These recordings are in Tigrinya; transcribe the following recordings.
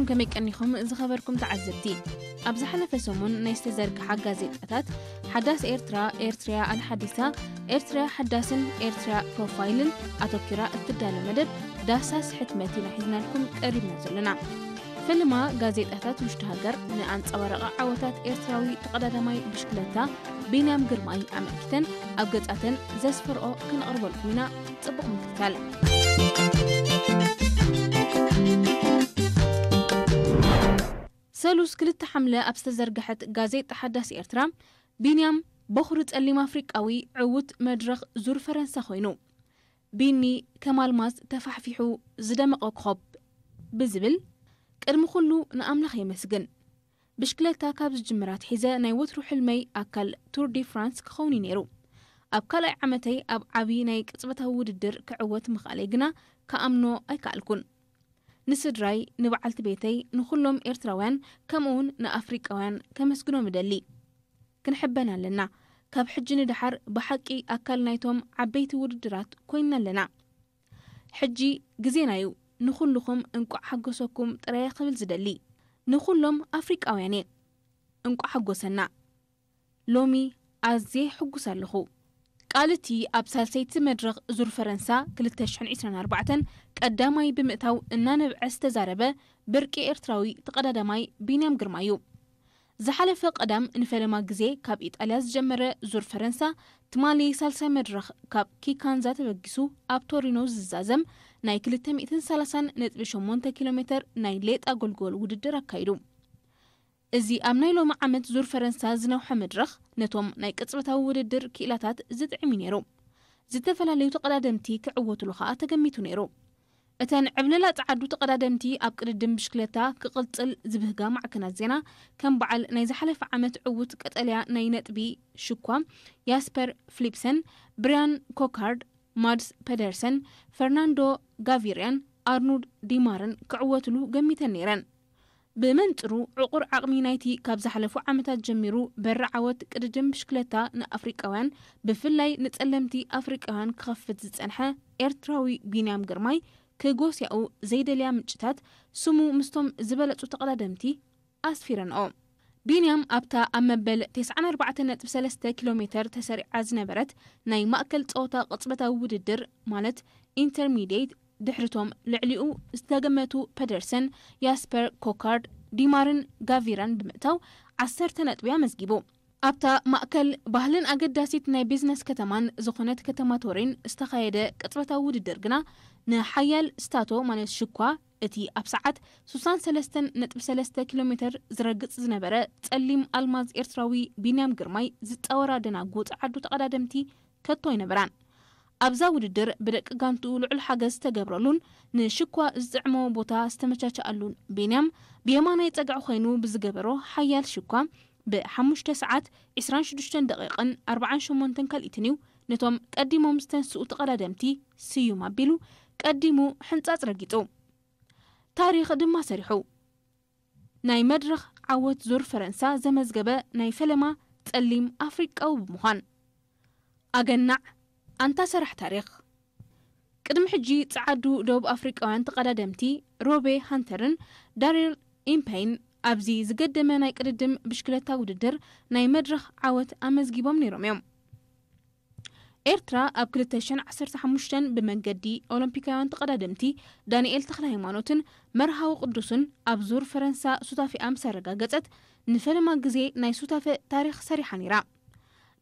ከመይ ቀኒኹም ዝኸበርኩም ተዓዘብቲ? ኣብ ዝሓለፈ ሰሙን ናይ ዝተዘርግሓ ጋዜጣታት ሓዳስ ኤርትራ፣ ኤርትሪያ ኣልሓዲሳ፣ ኤርትሪያ ሓዳስን ኤርትሪያ ፕሮፋይልን ኣተኪራ እትዳሎ መደብ ዳሳስ ሕትመት ኢና ሒዝናልኩም ቀሪብና ዘለና። ፈለማ ጋዜጣታት ውሽጢ ሃገር ንኣንጸባረቐ ዓወታት ኤርትራዊ ተቐዳዳማይ ብሽክለታ ቢንያም ግርማይ ኣመልኪተን ኣብ ገጻተን ዘስፈርኦ ከነቕርበልኩም ኢና። ጽቡቕ ምክትታል። ሰሉስ ክልተ ሓምለ ኣብ ዝተዘርግሐት ጋዜጣ ሓዳስ ኤርትራ፣ ቢንያም በኹሪ ጸሊም ኣፍሪቃዊ ዕዉት መድረኽ ዙር ፈረንሳ ኮይኑ፣ ቢኒ ከም ኣልማዝ ተፋሕፊሑ ዝደመቐ ኮኾብ ብዝብል፣ ቅድሚ ኩሉ ንኣምላኽ የመስግን። ብሽክለታ ካብ ዝጅምር ኣትሒዘ ናይ ወትሩ ሕልመይ ኣካል ቱር ዲ ፍራንስ ክኸውን እዩ ነይሩ። ኣብ ካልኣይ ዓመተይ ኣብ ዓቢ ናይ ቅጽበታዊ ውድድር ክዕወት ምኽኣለይ ግና ክኣምኖ ኣይከኣልኩን። ንስድራይ፣ ንበዓልቲ ቤተይ፣ ንኹሎም ኤርትራውያን፣ ከምኡውን ንኣፍሪቃውያን ከመስግኖም እደሊ። ክንሕበን ኣለና። ካብ ሕጂ ንደሓር ብሓቂ ኣካል ናይቶም ዓበይቲ ውድድራት ኮይንና ኣለና። ሕጂ ግዜና እዩ። ንኹልኹም እንቋዕ ሓጎሰኩም ጥራይ ክብል ዝደሊ። ንኹሎም ኣፍሪቃውያን እየ። እንቋዕ ሓጎሰና። ሎሚ ኣዝየ ሕጉስ ኣለኹ። ቃል እቲ ኣብ ሳልሰይቲ መድረኽ ዙር ፈረንሳ ክልተ ሽሕን ዕስራን ኣርባዕተን ቀዳማይ ብምእታው እናነብዐ ዝተዛረበ ብርቂ ኤርትራዊ ተቐዳዳማይ ቢንያም ግርማ እዩ። ዝሓለፈ ቀዳም ንፈለማ ግዜ ካብ ኢጣልያ ዝጀመረ ዙር ፈረንሳ፣ ትማሊ ሳልሳይ መድረኽ ካብ ኪካንዛ ተበጊሱ ኣብ ቶሪኖ ዝዛዘም ናይ ክልተ ሚእትን ሰላሳን ነጥቢ ሸሞንተ ኪሎ ሜተር ናይ ሌጣ ጎልጎል ውድድር ኣካይዱ። እዚ ኣብ ናይ ሎሚ ዓመት ዙር ፈረንሳ ዝነውሐ መድረኽ ነቶም ናይ ቅጽበታዊ ውድድር ክኢላታት ዝጥዕም እዩ ነይሩ። ዝተፈላለዩ ተቐዳደምቲ ክዕወትሉ ከኣ ተገሚቱ ነይሩ። እተን ዕብለላ ጸዓዱ ተቐዳደምቲ ኣብ ቅድድም ብሽክለታ ክቕጽል ዝብህጋ ማዕከናት ዜና፣ ከም በዓል ናይ ዝሓለፈ ዓመት ዕዉት ቀጠልያ ናይ ነጥቢ ሽኳ ያስፐር ፍሊፕሰን፣ ብሪያን ኮካርድ፣ ማድስ ፐደርሰን፣ ፈርናንዶ ጋቪርያን ኣርኑድ ዲማርን ክዕወትሉ ገሚተን ነይረን። ብመንጽሩ፣ ዕቑር ዓቕሚ ናይቲ ካብ ዝሓለፉ ዓመታት ጀሚሩ በሪ ዓወት ቅድድም ብሽክለታ ንኣፍሪቃውያን፣ ብፍላይ ንጸለምቲ ኣፍሪቃውያን ክኸፍት ዝጸንሐ ኤርትራዊ ቢንያም ግርማይ ክጎስያኡ ዘይደልያ ምንጭታት፣ ስሙ ምስቶም ዝበለጹ ተቐዳደምቲ ኣስፊረንኦ። ቢንያም ኣብታ ኣብ መበል ተስዓን ኣርባዕተን ነጥቢ ሰለስተ ኪሎ ሜተር ተሰሪዓ ዝነበረት ናይ ማእከል ጸወታ ቅጽበታዊ ውድድር፣ ማለት ኢንተርሚዲየት፣ ድሕሪቶም ልዕሊኡ ዝተገመቱ ፐደርሰን፣ ያስፐር ኮካርድ፣ ዲማርን ጋቪራን ብምእታው ዓሰርተ ነጥቢ ኣመዝጊቡ። ኣብታ ማእከል ባህልን ኣገዳሲት ናይ ቢዝነስ ከተማን ዝኾነት ከተማ ቶሪን ዝተኻየደ ቅጽበታዊ ውድድር ግና፣ ንሓያል ስታቶ፣ ማለት ሽኳ፣ እቲ ኣብ ሰዓት ሱሳን ሰለስተን ነጥቢ ሰለስተ ኪሎ ሜተር ዝረግጽ ዝነበረ ጸሊም ኣልማዝ ኤርትራዊ ቢንያም ግርማይ ዝጻወራ ደናጉ ጸዓዱ ተቐዳደምቲ ከቶ ኣይነበራን። ኣብዛ ውድድር ብደቂ ጋንትኡ ልዑል ሓገዝ ዝተገብረሉን ንሽኳ ዝጥዕሞ ቦታ ዝተመቻቸኣሉን ቢንያም፣ ብየማናይ ጸግዒ ኮይኑ ብዝገበሮ ሓያል ሽኳ፣ ብሓሙሽተ ሰዓት ዕስራን ሽዱሽተን ደቂቕን ኣርባዓን ሸሞንተን ካልኢትን እዩ ነቶም ቀዲሞም ዝተንስኡ ተቐዳደምቲ ስዩም ኣቢሉ፣ ቀዲሙ ሕንጻጽ ረጊጹ። ታሪኽ ድማ ሰሪሑ። ናይ መድረኽ ዓወት ዙር ፈረንሳ ዘመዝገበ ናይ ፈለማ ጸሊም ኣፍሪቃዊ ብምዃን። ኣገናዕ ኣንታ ሰራሕ ታሪኽ። ቅድሚ ሕጂ ጸዓዱ ደቡብ ኣፍሪቃውያን ተቐዳደምቲ ሮቤ ሃንተርን ዳሪል ኢምፔይን ኣብዚ ዝገደመ ናይ ቅድድም ብሽክለታ ውድድር ናይ መድረኽ ዓወት ኣመዝጊቦም ነይሮም እዮም። ኤርትራ ኣብ ክልተ ሽሕን ዓሰርተ ሓሙሽተን ብመንገዲ ኦሎምፒካውያን ተቐዳደምቲ ዳንኤል ተኽለ ሃይማኖትን መርሃዊ ቅዱስን ኣብ ዙር ፈረንሳ ሱታፌኣ ምስ ኣረጋገጸት፣ ንፈለማ ግዜ ናይ ሱታፌ ታሪኽ ሰሪሓ ነይራ።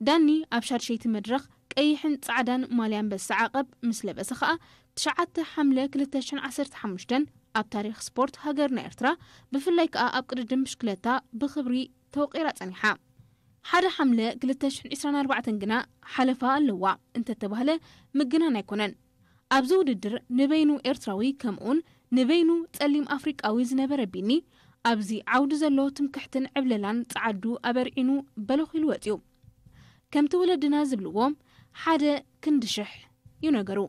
ዳኒ ኣብ ሻድሸይቲ መድረኽ ቀይሕን ጻዕዳን ማልያ ኣንበሳ ዓቐብ ምስ ለበሰ ከኣ፣ ትሽዓተ ሓምለ ክልተ ሽሕን ዓሰርተ ሓሙሽተን ኣብ ታሪኽ ስፖርት ሃገርና ኤርትራ፣ ብፍላይ ከኣ ኣብ ቅድድም ብሽክለታ ብኽብሪ ተወቒራ ጸኒሓ። ሓደ ሓምለ ክልተ ሽሕን ዕስራን ኣርባዕተን ግና ሓለፋ ኣለዋ እንተተባህለ ምግናን ኣይኮነን። ኣብዚ ውድድር ንበይኑ ኤርትራዊ ከምኡውን ንበይኑ ጸሊም ኣፍሪቃዊ ዝነበረ ቢኒ፣ ኣብዚ ዓውዲ ዘሎ ትምክሕትን ዕብለላን ጸዓዱ ኣበርዒኑ በለኽ ኢሉ ወጺኡ። ከምቲ ወለድና ዝብልዎ፣ ሓደ ክንዲ ሽሕ እዩ ነገሩ።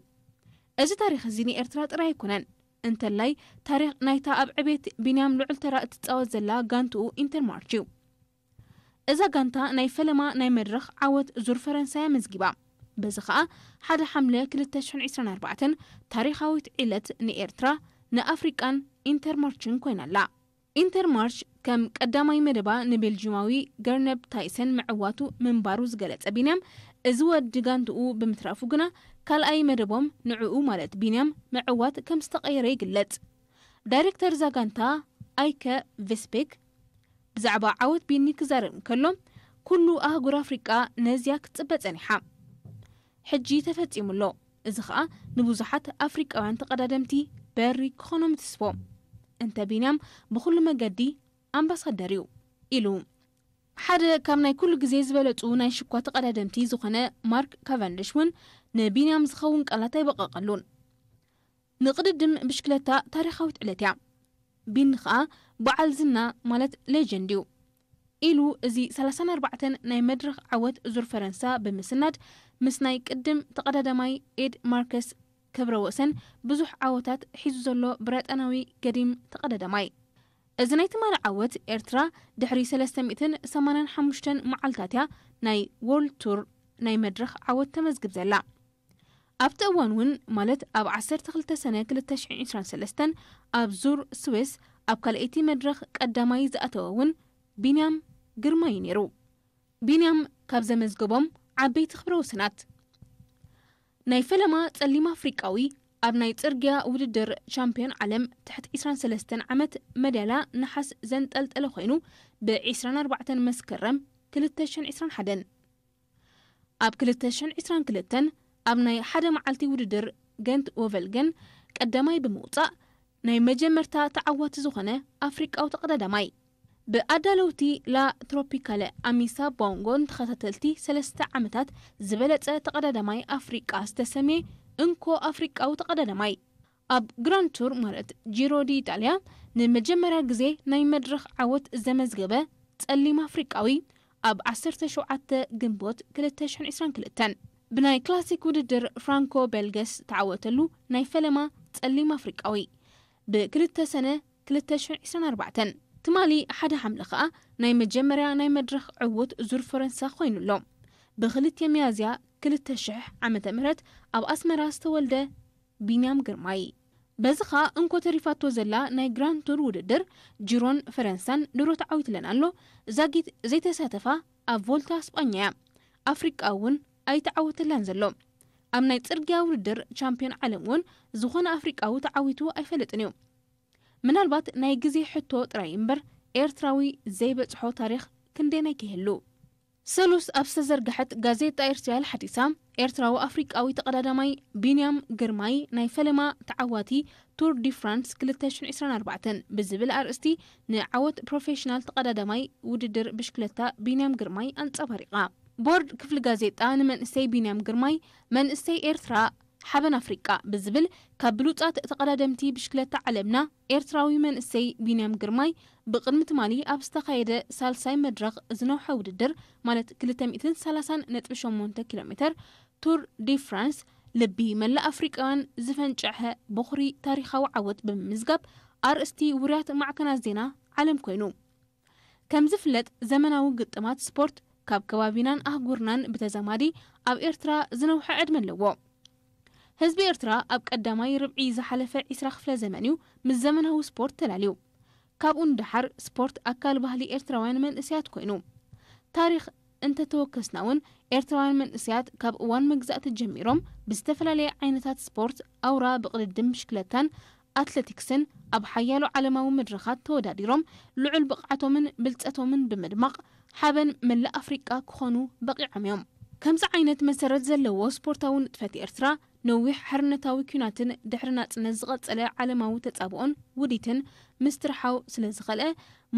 እዚ ታሪኽ እዚ ንኤርትራ ጥራይ ኣይኮነን፣ እንተላይ ታሪኽ ናይታ ኣብ ዕቤት ቢንያም ልዑል ተራ እትጻወት ዘላ ጋንትኡ ኢንተርማርች እዩ። እዛ ጋንታ ናይ ፈለማ ናይ መድረኽ ዓወት ዙር ፈረንሳ እያ መዝጊባ። በዚ ኸኣ ሓደ ሓምለ ክልተ ሽሕን ዕስራን ኣርባዕተን ታሪኻዊት ዕለት ንኤርትራ፣ ንኣፍሪቃን ኢንተርማርችን ኮይና ኣላ። ኢንተርማርሽ ከም ቀዳማይ መደባ ንቤልጂማዊ ገርነብ ታይሰን ምዕዋቱ ምንባሩ ዝገለጸ ቢንያም፣ እዚ ወዲ ጋንትኡ ብምትራፉ ግና ካልኣይ መደቦም ንዕኡ ማለት ቢንያም ምዕዋት ከም ዝተቐየረ ይግለጽ። ዳይሬክተር እዛ ጋንታ ኣይከ ቬስቤክ ብዛዕባ ዓወት ቢኒ ክዛረብ እንከሎ፣ ኩሉ ኣህጉር ኣፍሪቃ ነዚያ ክትጽበ ጸኒሓ። ሕጂ ተፈጺሙ ኣሎ። እዚ ኸኣ ንብዙሓት ኣፍሪቃውያን ተቐዳደምቲ በሪ ክኾኖም ትስፎ። እንተ ቢንያም ብኹሉ መገዲ ኣምባሳደር እዩ ኢሉ። ሓደ ካብ ናይ ኩሉ ግዜ ዝበለጹ ናይ ሽኳ ተቐዳደምቲ ዝኾነ ማርክ ካቨንድሽ እውን ንቢንያም ዝኸውን ቃላት ኣይበቐቐሉን። ንቕድድም ብሽክለታ ታሪኻዊት ዕለት እያ። ቢኒ ኸኣ በዓል ዝና ማለት ሌጀንድ እዩ ኢሉ፣ እዚ ሰላሳን ኣርባዕተን ናይ መድረኽ ዓወት ዙር ፈረንሳ ብምስናድ ምስ ናይ ቅድም ተቐዳዳማይ ኤድ ማርከስ ክብረ ወሰን ብዙሕ ዓወታት ሒዙ ዘሎ ብሪጣንያዊ ገዲም ተቐዳዳማይ። እዚ ናይ ትማሊ ዓወት ኤርትራ ድሕሪ ሰለስተ ሚእትን ሰማንያን ሓሙሽተን መዓልታት እያ ናይ ወርልድ ቱር ናይ መድረኽ ዓወት ተመዝግብ ዘላ። ኣብቲ እዋን እውን ማለት ኣብ ዓሰርተ ክልተ ሰነ ክልተ ሽሕን ዕስራን ሰለስተን ኣብ ዙር ስዊስ ኣብ ካልኣይቲ መድረኽ ቀዳማይ ዝኣተወ እውን ቢንያም ግርማይ እዩ ነይሩ። ቢንያም ካብ ዘመዝገቦም ዓበይቲ ክብረ ወሰናት ናይ ፈለማ ጸሊም ኣፍሪቃዊ ኣብ ናይ ጽርግያ ውድድር ቻምፒዮን ዓለም ትሕቲ ዕስራን ሰለስተን ዓመት መዳልያ ነሓስ ዘንጠልጠለ ኮይኑ ብ ዕስራን ኣርባዕተን መስከረም ክልተ ሽሕን ዕስራን ሓደን ኣብ ክልተ ሽሕን ዕስራን ክልተን ኣብ ናይ ሓደ መዓልቲ ውድድር ገንት ኦቨልገን ቀዳማይ ብምውጻእ ናይ መጀመርታ ተዓዋቲ ዝኾነ ኣፍሪቃዊ ተቐዳዳማይ። ብኣዳለውቲ ላ ትሮፒካለ ኣሚሳ ቦንጎን ተኸታተልቲ ሰለስተ ዓመታት ዝበለጸ ተቐዳዳማይ ኣፍሪቃ ዝተሰምየ እንኮ ኣፍሪቃዊ ተቐዳዳማይ። ኣብ ግራንድ ቱር ማለት ጂሮ ዲ ኢጣልያ ንመጀመርያ ግዜ ናይ መድረኽ ዓወት ዘመዝገበ ጸሊም ኣፍሪቃዊ ኣብ ዓሰርተ ሸውዓተ ግንቦት ክልተ ሽሕን ዕስራን ክልተን ብናይ ክላሲክ ውድድር ፍራንኮ ቤልገስ ተዓወተሉ ናይ ፈለማ ጸሊም ኣፍሪቃዊ ብክልተ ሰነ ክልተ ሽሕን ዕስራን ኣርባዕተን። ትማሊ ሓደ ሓምለ ኸኣ ናይ መጀመርያ ናይ መድረኽ ዕዉት ዙር ፈረንሳ ኮይኑ ኣሎ። ብክልተ ሚያዝያ ክልተ ሽሕ ዓመተ ምህረት ኣብ ኣስመራ ዝተወልደ ቢንያም ግርማይ። በዚ ኸኣ እንኮ ተሪፋቶ ዘላ ናይ ግራንድ ቱር ውድድር ጂሮን ፈረንሳን ድሮ ተዓዊትለን ኣሎ። ዛጊት ዘይተሳተፋ ኣብ ቮልታ ስጳኛ እያ። ኣፍሪቃ እውን ኣይተዓወተላን ዘሎ። ኣብ ናይ ጽርግያ ውድድር ቻምፒዮን ዓለም እውን ዝኾነ ኣፍሪቃዊ ተዓዊቱ ኣይፈልጥን እዩ። ምናልባት ናይ ግዜ ሕቶ ጥራይ እምበር ኤርትራዊ ዘይበጽሖ ታሪኽ ክንደየናይ ክህሉ። ሰሉስ ኣብ ዝተዘርግሐት ጋዜጣ ኤርትሪያል ሓዲሳ፣ ኤርትራዊ ኣፍሪቃዊ ተቐዳዳማይ ቢንያም ግርማይ ናይ ፈለማ ተዓዋቲ ቱር ዲ ፍራንስ ክልተ ሽሕን ዕስራን ኣርባዕተን ብዝብል ኣርእስቲ ንዓወት ፕሮፌሽናል ተቐዳዳማይ ውድድር ብሽክለታ ቢንያም ግርማይ ኣንጸባሪቓ። ቦርድ ክፍሊ ጋዜጣ ንመንእሰይ ቢንያም ግርማይ መንእሰይ ኤርትራ ሓበን ኣፍሪቃ ብዝብል ካብ ብሉጻት ተቐዳደምቲ ብሽክለታ ዓለምና ኤርትራዊ መንእሰይ ቢንያም ግርማይ ብቕድሚ ትማሊ ኣብ ዝተኻየደ ሳልሳይ መድረኽ ዝነውሐ ውድድር ማለት ክልተ ሚእትን ሰላሳን ነጥቢ ሸሞንተ ኪሎ ሜተር ቱር ዲ ፍራንስ ልቢ መላእ ኣፍሪቃውያን ዝፈንጨሐ በኹሪ ታሪኻዊ ዓወት ብምምዝጋብ ኣርእስቲ ውርያት ማዕከናት ዜና ዓለም ኮይኑ። ከም ዝፍለጥ ዘመናዊ ግጥማት ስፖርት ካብ ከባቢናን ኣህጉርናን ብተዛማዲ ኣብ ኤርትራ ዝነውሐ ዕድመ ኣለዎ። ህዝቢ ኤርትራ ኣብ ቀዳማይ ርብዒ ዝሓለፈ ዕስራ ክፍለ ዘመን እዩ ምስ ዘመናዊ ስፖርት ተላልዩ። ካብኡ ንደሓር ስፖርት ኣካል ባህሊ ኤርትራውያን መንእሰያት ኮይኑ። ታሪኽ እንተተወከስና እውን ኤርትራውያን መንእሰያት ካብ እዋን መግዛእቲ ጀሚሮም ብዝተፈላለየ ዓይነታት ስፖርት ኣውራ ብቕድድም ብሽክለታን ኣትለቲክስን ኣብ ሓያሎ ዓለማዊ መድረኻት ተወዳዲሮም ልዑል ብቕዓቶምን ብልጸቶምን ብምድማቕ ሓበን መላእ ኣፍሪቃ ክኾኑ በቒዖም እዮም። ከምዚ ዓይነት መሰረት ዘለዎ ስፖርታዊ ንጥፈት ኤርትራ ነዊሕ ሓርነታዊ ኲናትን ድሕሪ ናጽነት ዝቐጸለ ዓለማዊ ተጻብኦን ውዲትን ምስትርሓው ስለ ዝኸልአ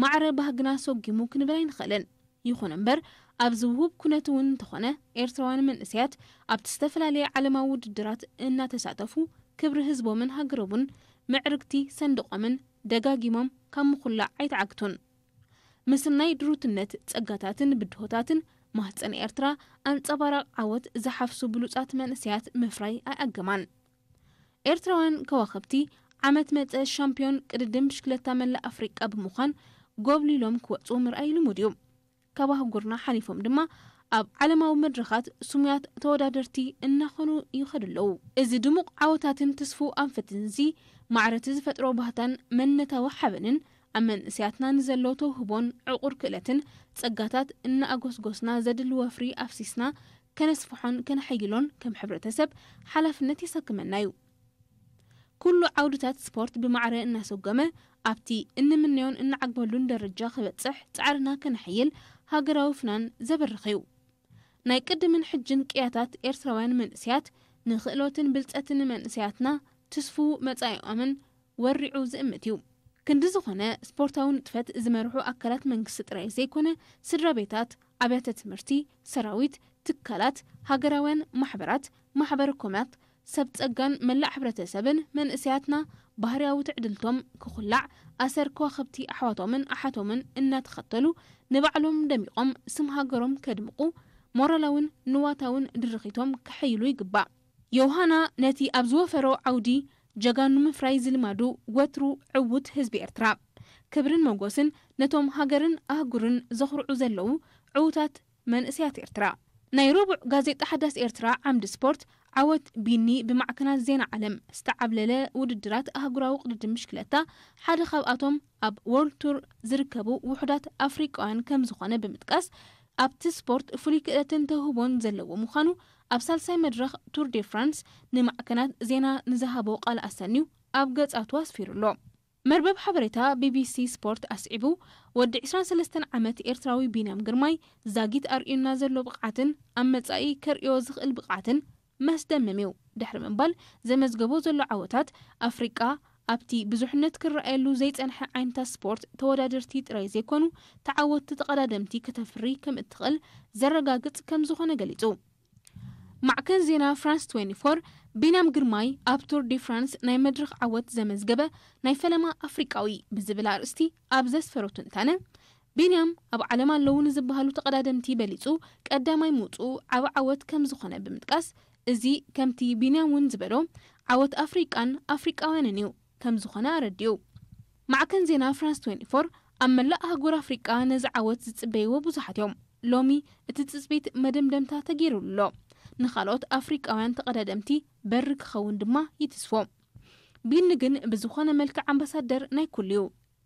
ማዕረ ባህግና ሰጒሙ ክንብል ኣይንኽእልን። ይኹን እምበር ኣብዚ ውሁብ ኩነት እውን እንተኾነ ኤርትራውያን መንእሰያት ኣብቲ ዝተፈላለየ ዓለማዊ ውድድራት እናተሳተፉ ክብሪ ህዝቦምን ሃገሮምን ምዕርግቲ ሰንድቖምን ደጋጊሞም ካብ ምኹላዕ ኣይተዓግቱን። ምስናይ ድሩትነት ጸጋታትን ብድሆታትን ማህጸን ኤርትራ ኣንጸባራቕ ዓወት ዝሓፍሱ ብሉጻት መንእሰያት ምፍራይ ኣይኣገማን። ኤርትራውያን ከዋኽብቲ ዓመት መጸ ሻምፒዮን ቅድድም ብሽክለታ መላእ ኣፍሪቃ ብምዃን ጎብሊሎም ክወጹ ምርኣይ ልሙድ እዩ። ካብ ኣህጉርና ሓሊፎም ድማ ኣብ ዓለማዊ መድረኻት ስሙያት ተወዳደርቲ እናኾኑ ይኸዱ ኣለዉ። እዚ ድሙቕ ዓወታትን ትስፉው ኣንፈትን እዚ ማዕረቲ ዝፈጥሮ ባህታን መንነታዊ ሓበንን ኣብ መንእስያትና ንዘሎ ተውህቦን ዕቑር ክእለትን ጸጋታት እናኣጎስጎስና ዘድሊ ወፍሪ ኣፍሲስና ከነስፍሖን ከነሐይሎን ከም ሕብረተሰብ ሓላፍነት የሰክመና እዩ። ኩሉ ዓውድታት ስፖርት ብማዕረ እናሰጎመ ኣብቲ እንምነዮን እንዓግበሉን ደረጃ ክበጽሕ ጻዕርና ከነሐይል ሃገራዊ ፍናን ዘበርኽ እዩ። ናይ ቅድምን ሕጅን ቅያታት ኤርትራውያን መንእስያት ንክእሎትን ብልጸትን መንእስያትና ትስፉ መጻኢኦምን ወሪዑ ዝእምት እዩ። ክንዲ ዝኾነ ስፖርታዊ ንጥፈት ዝመርሑ ኣካላት መንግስቲ ጥራይ ዘይኮነ ስድራ ቤታት፣ ኣብያተ ትምህርቲ፣ ሰራዊት፣ ትካላት፣ ሃገራውያን ማሕበራት፣ ማሕበረ ኮማት፣ ሰብ ጸጋን መላእ ሕብረተሰብን መንእስያትና ባህርያዊ ትዕድልቶም ክኹላዕ ኣሰር ከዋኽብቲ ኣሕዋቶምን ኣሓቶምን እናተኸተሉ ንባዕሎም ደሚቖም ስም ሃገሮም ከድምቑ ሞራላውን ንዋታውን ድርኺቶም ከሐይሉ ይግባእ። ዮሃና ነቲ ኣብ ዝወፈሮ ዓውዲ ጀጋኑ ምፍራይ ዝልማዱ ወትሩ ዕዉት ህዝቢ ኤርትራ ክብርን መጎስን ነቶም ሃገርን ኣህጉርን ዘኹርዑ ዘለዉ ዕዉታት መንእስያት ኤርትራ። ናይ ረቡዕ ጋዜጣ ሓዳስ ኤርትራ ዓምዲ ስፖርት ዓወት ቢኒ ብማዕከናት ዜና ዓለም ዝተዓብለለ ውድድራት ኣህጉራዊ ቅድድም ብሽክለታ ሓደ ካብኣቶም ኣብ ወርልድ ቱር ዝርከቡ ውሑዳት ኣፍሪቃውያን ከም ዝኾነ ብምጥቃስ ኣብቲ ስፖርት ፍሉይ ክእለትን ተውህቦን ዘለዎ ምዃኑ ኣብ ሳልሳይ መድረኽ ቱር ዴ ፍራንስ ንማዕከናት ዜና ንዝሃቦ ቃል ኣሰንዩ ኣብ ገጻቱ ኣስፊሩ ኣሎ። መርበብ ሓበሬታ ቢ ቢ ሲ ስፖርት ኣስዒቡ፣ ወዲ ዕስራን ሰለስተን ዓመት ኤርትራዊ ቢንያም ግርማይ ዛጊት ኣርእዩና ዘሎ ብቕዓትን ኣብ መጻኢ ከርእዮ ዝኽእል ብቕዓትን መስደምም እዩ ድሕሪ ምባል፣ ዘመዝገቦ ዘሎ ዓወታት ኣፍሪቃ ኣብቲ ብዙሕነት ክረኣየሉ ዘይጸንሐ ዓይነታት ስፖርት ተወዳደርቲ ጥራይ ዘይኮኑ ተዓወትቲ ተቐዳደምቲ ከተፍሪ ከም እትኽእል ዘረጋግጽ ከም ዝኾነ ገሊጹ። ማዕከን ዜና ፍራንስ ትዌንቲ ፎር፣ ቢንያም ግርማይ ኣብ ቱር ዲ ፍራንስ ናይ መድረኽ ዓወት ዘመዝገበ ናይ ፈለማ ኣፍሪቃዊ ብዝብል ኣርእስቲ ኣብ ዘስፈሮ ትንታነ፣ ቢንያም ኣብ ዓለም ኣለዉ ንዝበሃሉ ተቐዳደምቲ በሊጹ ቀዳማይ ምውጽኡ ዓቢ ዓወት ከም ዝኾነ ብምጥቃስ፣ እዚ ከምቲ ቢንያም እውን ዝበሎ ዓወት ኣፍሪቃን ኣፍሪቃውያንን እዩ ከም ዝኾነ ኣረዲኡ። ማዕከን ዜና ፍራንስ ትዌንቲ ፎር፣ ኣብ መላእ ኣህጉር ኣፍሪቃ ነዚ ዓወት ዝጽበይዎ ብዙሓት እዮም። ሎሚ እቲ ትጽቢት መደምደምታ ተገይሩሉ ኣሎ። ንኻልኦት ኣፍሪቃውያን ተቐዳደምቲ በሪ ክኸውን ድማ ይትስፎ። ቢኒ ግን ብዝኾነ መልክዕ ኣምባሳደር ናይ ኩሉ እዩ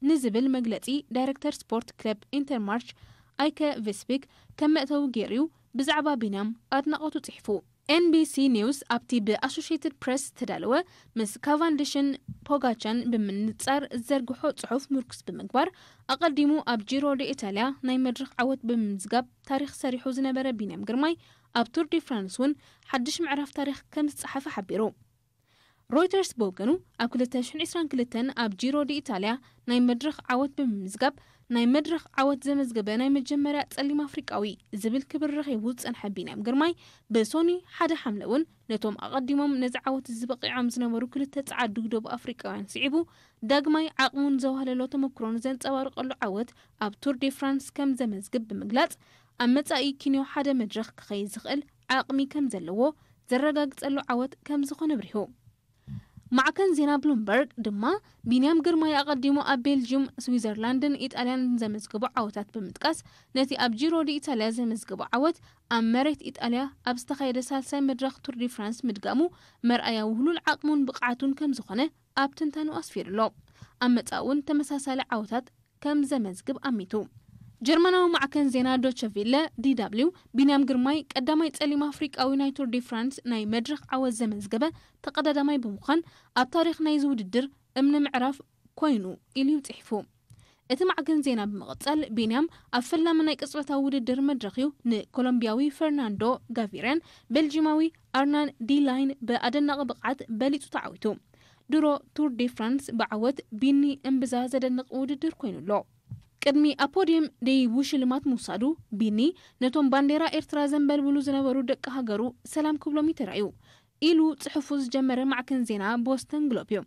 ንዝብል መግለጺ ዳይረክተር ስፖርት ክለብ ኢንተርማርች ኣይከ ቪስቢክ ከም መእተዊ ገይሩ እዩ ብዛዕባ ቢንያም ኣድናቖቱ ጽሒፉ። ኤን ቢ ሲ ኒውስ ኣብቲ ብኣሶሽየትድ ፕሬስ ዝተዳለወ ምስ ካቫንዲሽን ፖጋቻን ብምንጻር ዝዘርግሖ ጽሑፍ ምርኩስ ብምግባር፣ ኣቐዲሙ ኣብ ጂሮ ደ ኢታልያ ናይ መድረኽ ዓወት ብምምዝጋብ ታሪኽ ሰሪሑ ዝነበረ ቢንያም ግርማይ፣ ኣብ ቱር ዲ ፍራንስ እውን ሓድሽ ምዕራፍ ታሪኽ ከም ዝጸሓፈ ሓቢሩ። ሮይተርስ ብወገኑ፣ ኣብ ክልተ ሽሕን ዕስራን ክልተን ኣብ ጂሮ ዲ ኢታልያ ናይ መድረኽ ዓወት ብምምዝጋብ፣ ናይ መድረኽ ዓወት ዘመዝገበ ናይ መጀመርያ ጸሊም ኣፍሪቃዊ ዝብል ክብሪ ረኺቡ ዝጸንሐ ቢንያም ግርማይ፣ ብሶኒ ሓደ ሓምለ እውን ነቶም ኣቐዲሞም ነዚ ዓወት እዚ በቒዖም ዝነበሩ ክልተ ጸዓዱ ደቡብ ኣፍሪቃውያን ስዒቡ፣ ዳግማይ ዓቕሙን ዘዋህለሎ ተመክሮን ዘንጸባርቐሉ ዓወት ኣብ ቱር ዴ ፍራንስ ከም ዘመዝግብ ብምግላጽ፣ ኣብ መጻኢ ኪንዮ ሓደ መድረኽ ክኸይድ ዝኽእል ዓቕሚ ከም ዘለዎ ዘረጋግጸሉ ዓወት ከም ዝኾነ ኣብሪሁ። ማዕከን ዜና ብሉምበርግ ድማ፣ ቢንያም ግርማይ ኣቐዲሙ ኣብ ቤልጅዩም፣ ስዊዘርላንድን ኢጣልያን ዘመዝገቦ ዓወታት ብምጥቃስ፣ ነቲ ኣብ ጂሮ ዲ ኢታልያ ዘመዝገቦ ዓወት ኣብ መሬት ኢጣልያ ኣብ ዝተኻየደ ሳልሳይ መድረኽ ቱር ዲ ፍራንስ ምድጋሙ መርኣያ ውህሉል ዓቕሙን ብቕዓቱን ከም ዝኾነ ኣብ ትንታኑ ኣስፊሩ ኣሎ። ኣብ መጻኢ እውን ተመሳሳሊ ዓወታት ከም ዘመዝግብ ኣሚቱ። ጀርመናዊ ማዕከን ዜና ዶቸ ቪለ፣ ዲ ደብሊው፣ ቢንያም ግርማይ ቀዳማይ ጸሊም ኣፍሪቃዊ ናይ ቱር ዲ ፍራንስ ናይ መድረኽ ዓወት ዘመዝገበ ተቐዳዳማይ ብምዃን፣ ኣብ ታሪኽ ናይዚ ውድድር እምኒ ምዕራፍ ኮይኑ ኢሉ እዩ ጽሒፉ። እቲ ማዕከን ዜና ብምቕጻል፣ ቢንያም ኣብ ፈላሚ ናይ ቅጽበታዊ ውድድር መድረኽ እዩ ንኮሎምቢያዊ ፈርናንዶ ጋቪርያን ቤልጂማዊ ኣርናን ዲ ላይን ብኣደናቒ ብቕዓት በሊጹ ተዓዊቱ። ድሮ ቱር ዲ ፍራንስ ብዓወት ቢኒ እምብዛ ዘደንቕ ውድድር ኮይኑ ኣሎ። ቅድሚ ኣብ ፖድየም ደይቡ ሽልማት ምውሳዱ፣ ቢኒ ነቶም ባንዴራ ኤርትራ ዘንበልብሉ ዝነበሩ ደቂ ሃገሩ ሰላም ክብሎም እዩ ተራእዩ ኢሉ ጽሑፉ ዝጀመረ ማዕከን ዜና ቦስተን ግሎብ እዩ።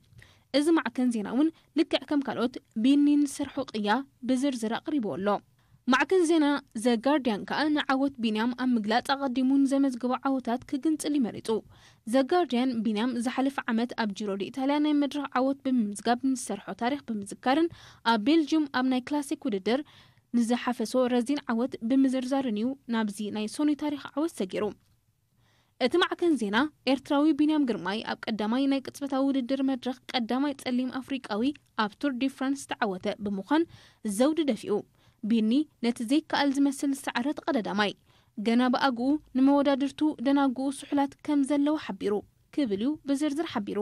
እዚ ማዕከን ዜና እውን ልክዕ ከም ካልኦት ቢኒ ንዝሰርሖ ቅያ ብዝርዝር ኣቕሪብዎ ኣሎ። ማዕከን ዜና ዘ ጋርድያን ከኣ ንዓወት ቢንያም ኣብ ምግላጽ ኣቐዲሙ ንዘመዝገቦ ዓወታት ክግንጽል እዩ መሪጹ። ዘ ጋርድያን ቢንያም ዝሓለፈ ዓመት ኣብ ጂሮ ዲ ኢታልያ ናይ መድረኽ ዓወት ብምምዝጋብ ንዝሰርሖ ታሪኽ ብምዝካርን ኣብ ቤልጅዩም ኣብ ናይ ክላሲክ ውድድር ንዝሓፈሶ ረዚን ዓወት ብምዝርዛርን እዩ ናብዚ ናይ ሶኒ ታሪኽ ዓወት ሰጊሩ። እቲ ማዕከን ዜና ኤርትራዊ ቢንያም ግርማይ ኣብ ቀዳማይ ናይ ቅጽበታዊ ውድድር መድረኽ ቀዳማይ ጸሊም ኣፍሪቃዊ ኣብ ቱር ዲ ፍራንስ ዝተዓወተ ብምዃን ዘውዲ ደፊኡ። ቢኒ ነቲ ዘይከኣል ዝመስል ዝሰዓረ ተቐዳዳማይ፣ ገና ብኣግኡ ንመወዳድርቱ ደናግኡ ስሑላት ከም ዘለዉ ሓቢሩ ክብል እዩ ብዝርዝር ሓቢሩ።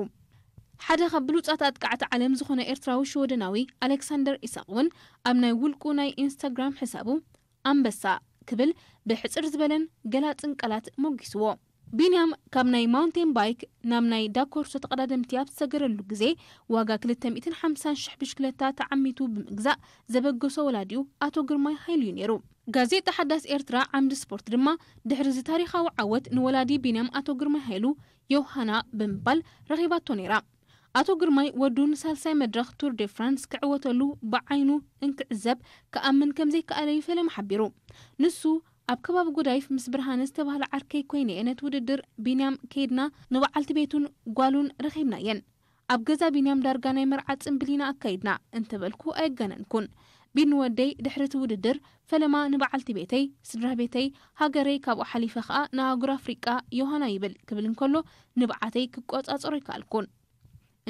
ሓደ ካብ ብሉጻት ኣጥቃዕቲ ዓለም ዝኾነ ኤርትራዊ ሽወደናዊ ኣሌክሳንደር ኢሳቕ እውን ኣብ ናይ ውልቁ ናይ ኢንስታግራም ሕሳቡ ኣንበሳ ክብል ብሕጽር ዝበለን ገላጽን ቃላት ሞጊስዎ። ቢንያም ካብ ናይ ማውንቴን ባይክ ናብ ናይ ዳኮርሶ ተቐዳደምቲ ኣብ ዝሰገረሉ ግዜ ዋጋ ክልተ ሚእትን ሓምሳን ሽሕ ብሽክለታ ተዓሚቱ ብምግዛእ ዘበገሶ ወላዲኡ ኣቶ ግርማይ ሃይሉ እዩ ነይሩ። ጋዜጣ ሓዳስ ኤርትራ ዓምዲ ስፖርት ድማ ድሕሪ እዚ ታሪኻዊ ዓወት ንወላዲ ቢንያም ኣቶ ግርማይ ሃይሉ ዮሃና ብምባል ረኺባቶ ነይራ። ኣቶ ግርማይ ወዱ ንሳልሳይ መድረኽ ቱር ዴ ፍራንስ ክዕወተሉ ብዓይኑ እንክዕዘብ ክኣምን ከም ዘይከኣለ እዩ ፈለማ ሓቢሩ። ንሱ ኣብ ከባቢ ጎዳይፍ ምስ ብርሃነ ዝተባህለ ዓርከይ ኮይነ እየ ነቲ ውድድር ቢንያም ከይድና ንበዓልቲ ቤቱን ጓሉን ረኺብናየን። ኣብ ገዛ ቢንያም ዳርጋ ናይ መርዓ ጽምብል ኢና ኣካይድና እንተበልኩ ኣየጋነንኩን። ቢኒ ወደይ ድሕሪ እቲ ውድድር ፈለማ ንበዓልቲ ቤተይ፣ ስድራ ቤተይ፣ ሃገረይ ካብኡ ሓሊፈ ከኣ ንኣህጉር ኣፍሪቃ ዮሃና ይብል ክብል እንከሎ ንብዓተይ ክቆጻጸሮ ኣይከኣልኩን።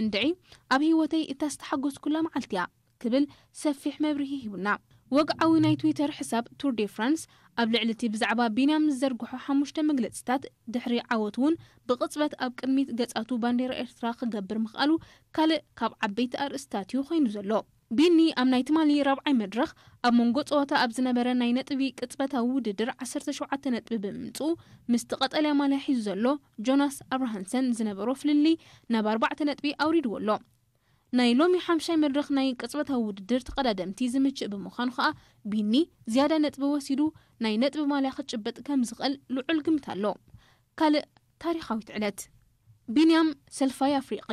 እንድዒ ኣብ ህይወተይ እታ ዝተሓጎስኩላ መዓልቲ እያ ክብል ሰፊሕ መብርሂ ሂቡና። ወግዓዊ ናይ ትዊተር ሕሳብ ቱር ዴ ፍራንስ ኣብ ልዕሊ እቲ ብዛዕባ ቢንያም ዝዘርግሖ ሓሙሽተ መግለጺታት ድሕሪ ዓወት እውን ብቕጽበት ኣብ ቅድሚት ገጻቱ ባንዴራ ኤርትራ ክገብር ምኽኣሉ ካልእ ካብ ዓበይቲ ኣርእስታት እዩ ኮይኑ ዘሎ። ቢኒ ኣብ ናይ ትማሊ ራብዓይ መድረኽ ኣብ መንጎ ጸወታ ኣብ ዝነበረ ናይ ነጥቢ ቅጽበታዊ ውድድር ዓሰርተ ሸውዓተ ነጥቢ ብምምጽኡ ምስቲ ቀጠልያ ማልያ ሒዙ ዘሎ ጆናስ ኣብርሃንሰን ዝነበሮ ፍልልይ ናብ ኣርባዕተ ነጥቢ ኣውሪድዎ ኣሎ። ናይ ሎሚ ሓምሻይ መድረኽ ናይ ቅጽበታዊ ውድድር ተቐዳደምቲ ዝምችእ ብምዃኑ ከኣ ቢኒ ዝያዳ ነጥቢ ወሲዱ ናይ ነጥቢ ማልያ ክጭብጥ ከም ዝኽእል ልዑል ግምት ኣሎ። ካልእ ታሪኻዊት ዕለት። ቢንያም ሰልፋይ ኣፍሪቂ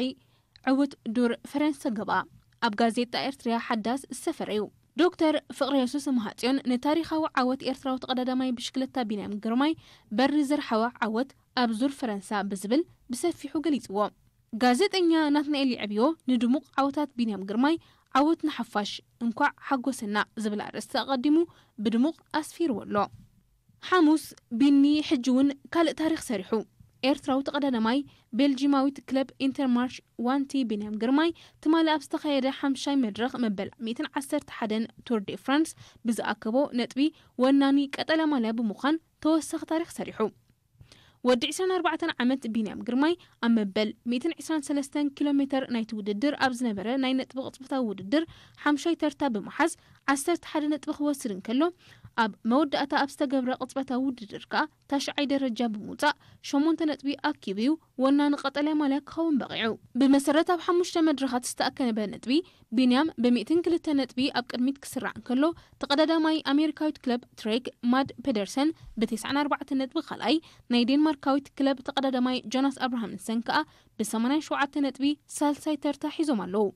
ዕውት ዱር ፈረንሰ ገብኣ ኣብ ጋዜጣ ኤርትርያ ሓዳስ ዝሰፈረ እዩ። ዶክተር ፍቕረ የሱስ እምሃጽዮን ንታሪኻዊ ዓወት ኤርትራዊ ተቐዳዳማይ ብሽክለታ ቢንያም ግርማይ በሪ ዘርሓወ ዓወት ኣብ ዙር ፈረንሳ ብዝብል ብሰፊሑ ገሊጽዎ። ጋዜጠኛ ናትናኤል ይዕብዮ ንድሙቕ ዓወታት ቢንያም ግርማይ ዓወት ንሓፋሽ እንኳዕ ሓጎሰና ዝብል ኣርእስቲ ኣቐዲሙ ብድሙቕ ኣስፊርዎ ኣሎ። ሓሙስ ቢኒ ሕጂ እውን ካልእ ታሪኽ ሰሪሑ። ኤርትራዊ ተቐዳዳማይ ቤልጂማዊት ክለብ ኢንተርማርሽ ዋንቲ ቢንያም ግርማይ ትማሊ ኣብ ዝተኻየደ ሓምሻይ መድረኽ መበል ሚእትን ዓሰርተ ሓደን ቱር ዴ ፍራንስ ብዝኣከቦ ነጥቢ ወናኒ ቀጠልያ ማልያ ብምዃን ተወሳኺ ታሪኽ ሰሪሑ። ወዲ ዕስራን ኣርባዕተን ዓመት ቢንያም ግርማይ ኣብ መበል ሚእትን ዕስራን ሰለስተን ኪሎ ሜተር ናይቲ ውድድር ኣብ ዝነበረ ናይ ነጥቢ ቅጽበታዊ ውድድር ሓምሻይ ተርታ ብምሓዝ ዓሰርተ ሓደ ነጥቢ ክወስድ እንከሎ፣ ኣብ መወዳእታ ኣብ ዝተገብረ ቅጽበታዊ ውድድር ከኣ ታሽዓይ ደረጃ ብምውጻእ ሸሞንተ ነጥቢ ኣኪቡ እዩ ወናኒ ቀጠልያ ማልያ ክኸውን በቒዑ። ብመሰረት ኣብ ሓሙሽተ መድረኻት ዝተኣከበ ነጥቢ ቢንያም ብሚእትን ክልተ ነጥቢ ኣብ ቅድሚት ክስራዕ እንከሎ፣ ተቐዳዳማይ ኣሜሪካዊት ክለብ ትሬክ ማድ ፔደርሰን ብተስዓን ኣርባዕተን ነጥቢ ካልኣይ፣ ናይ ዴንማርካዊት ክለብ ተቐዳዳማይ ጆናስ ኣብርሃምሰን ከኣ ብሰማንያን ሸውዓተ ነጥቢ ሳልሳይ ተርታ ሒዞም ኣለዉ።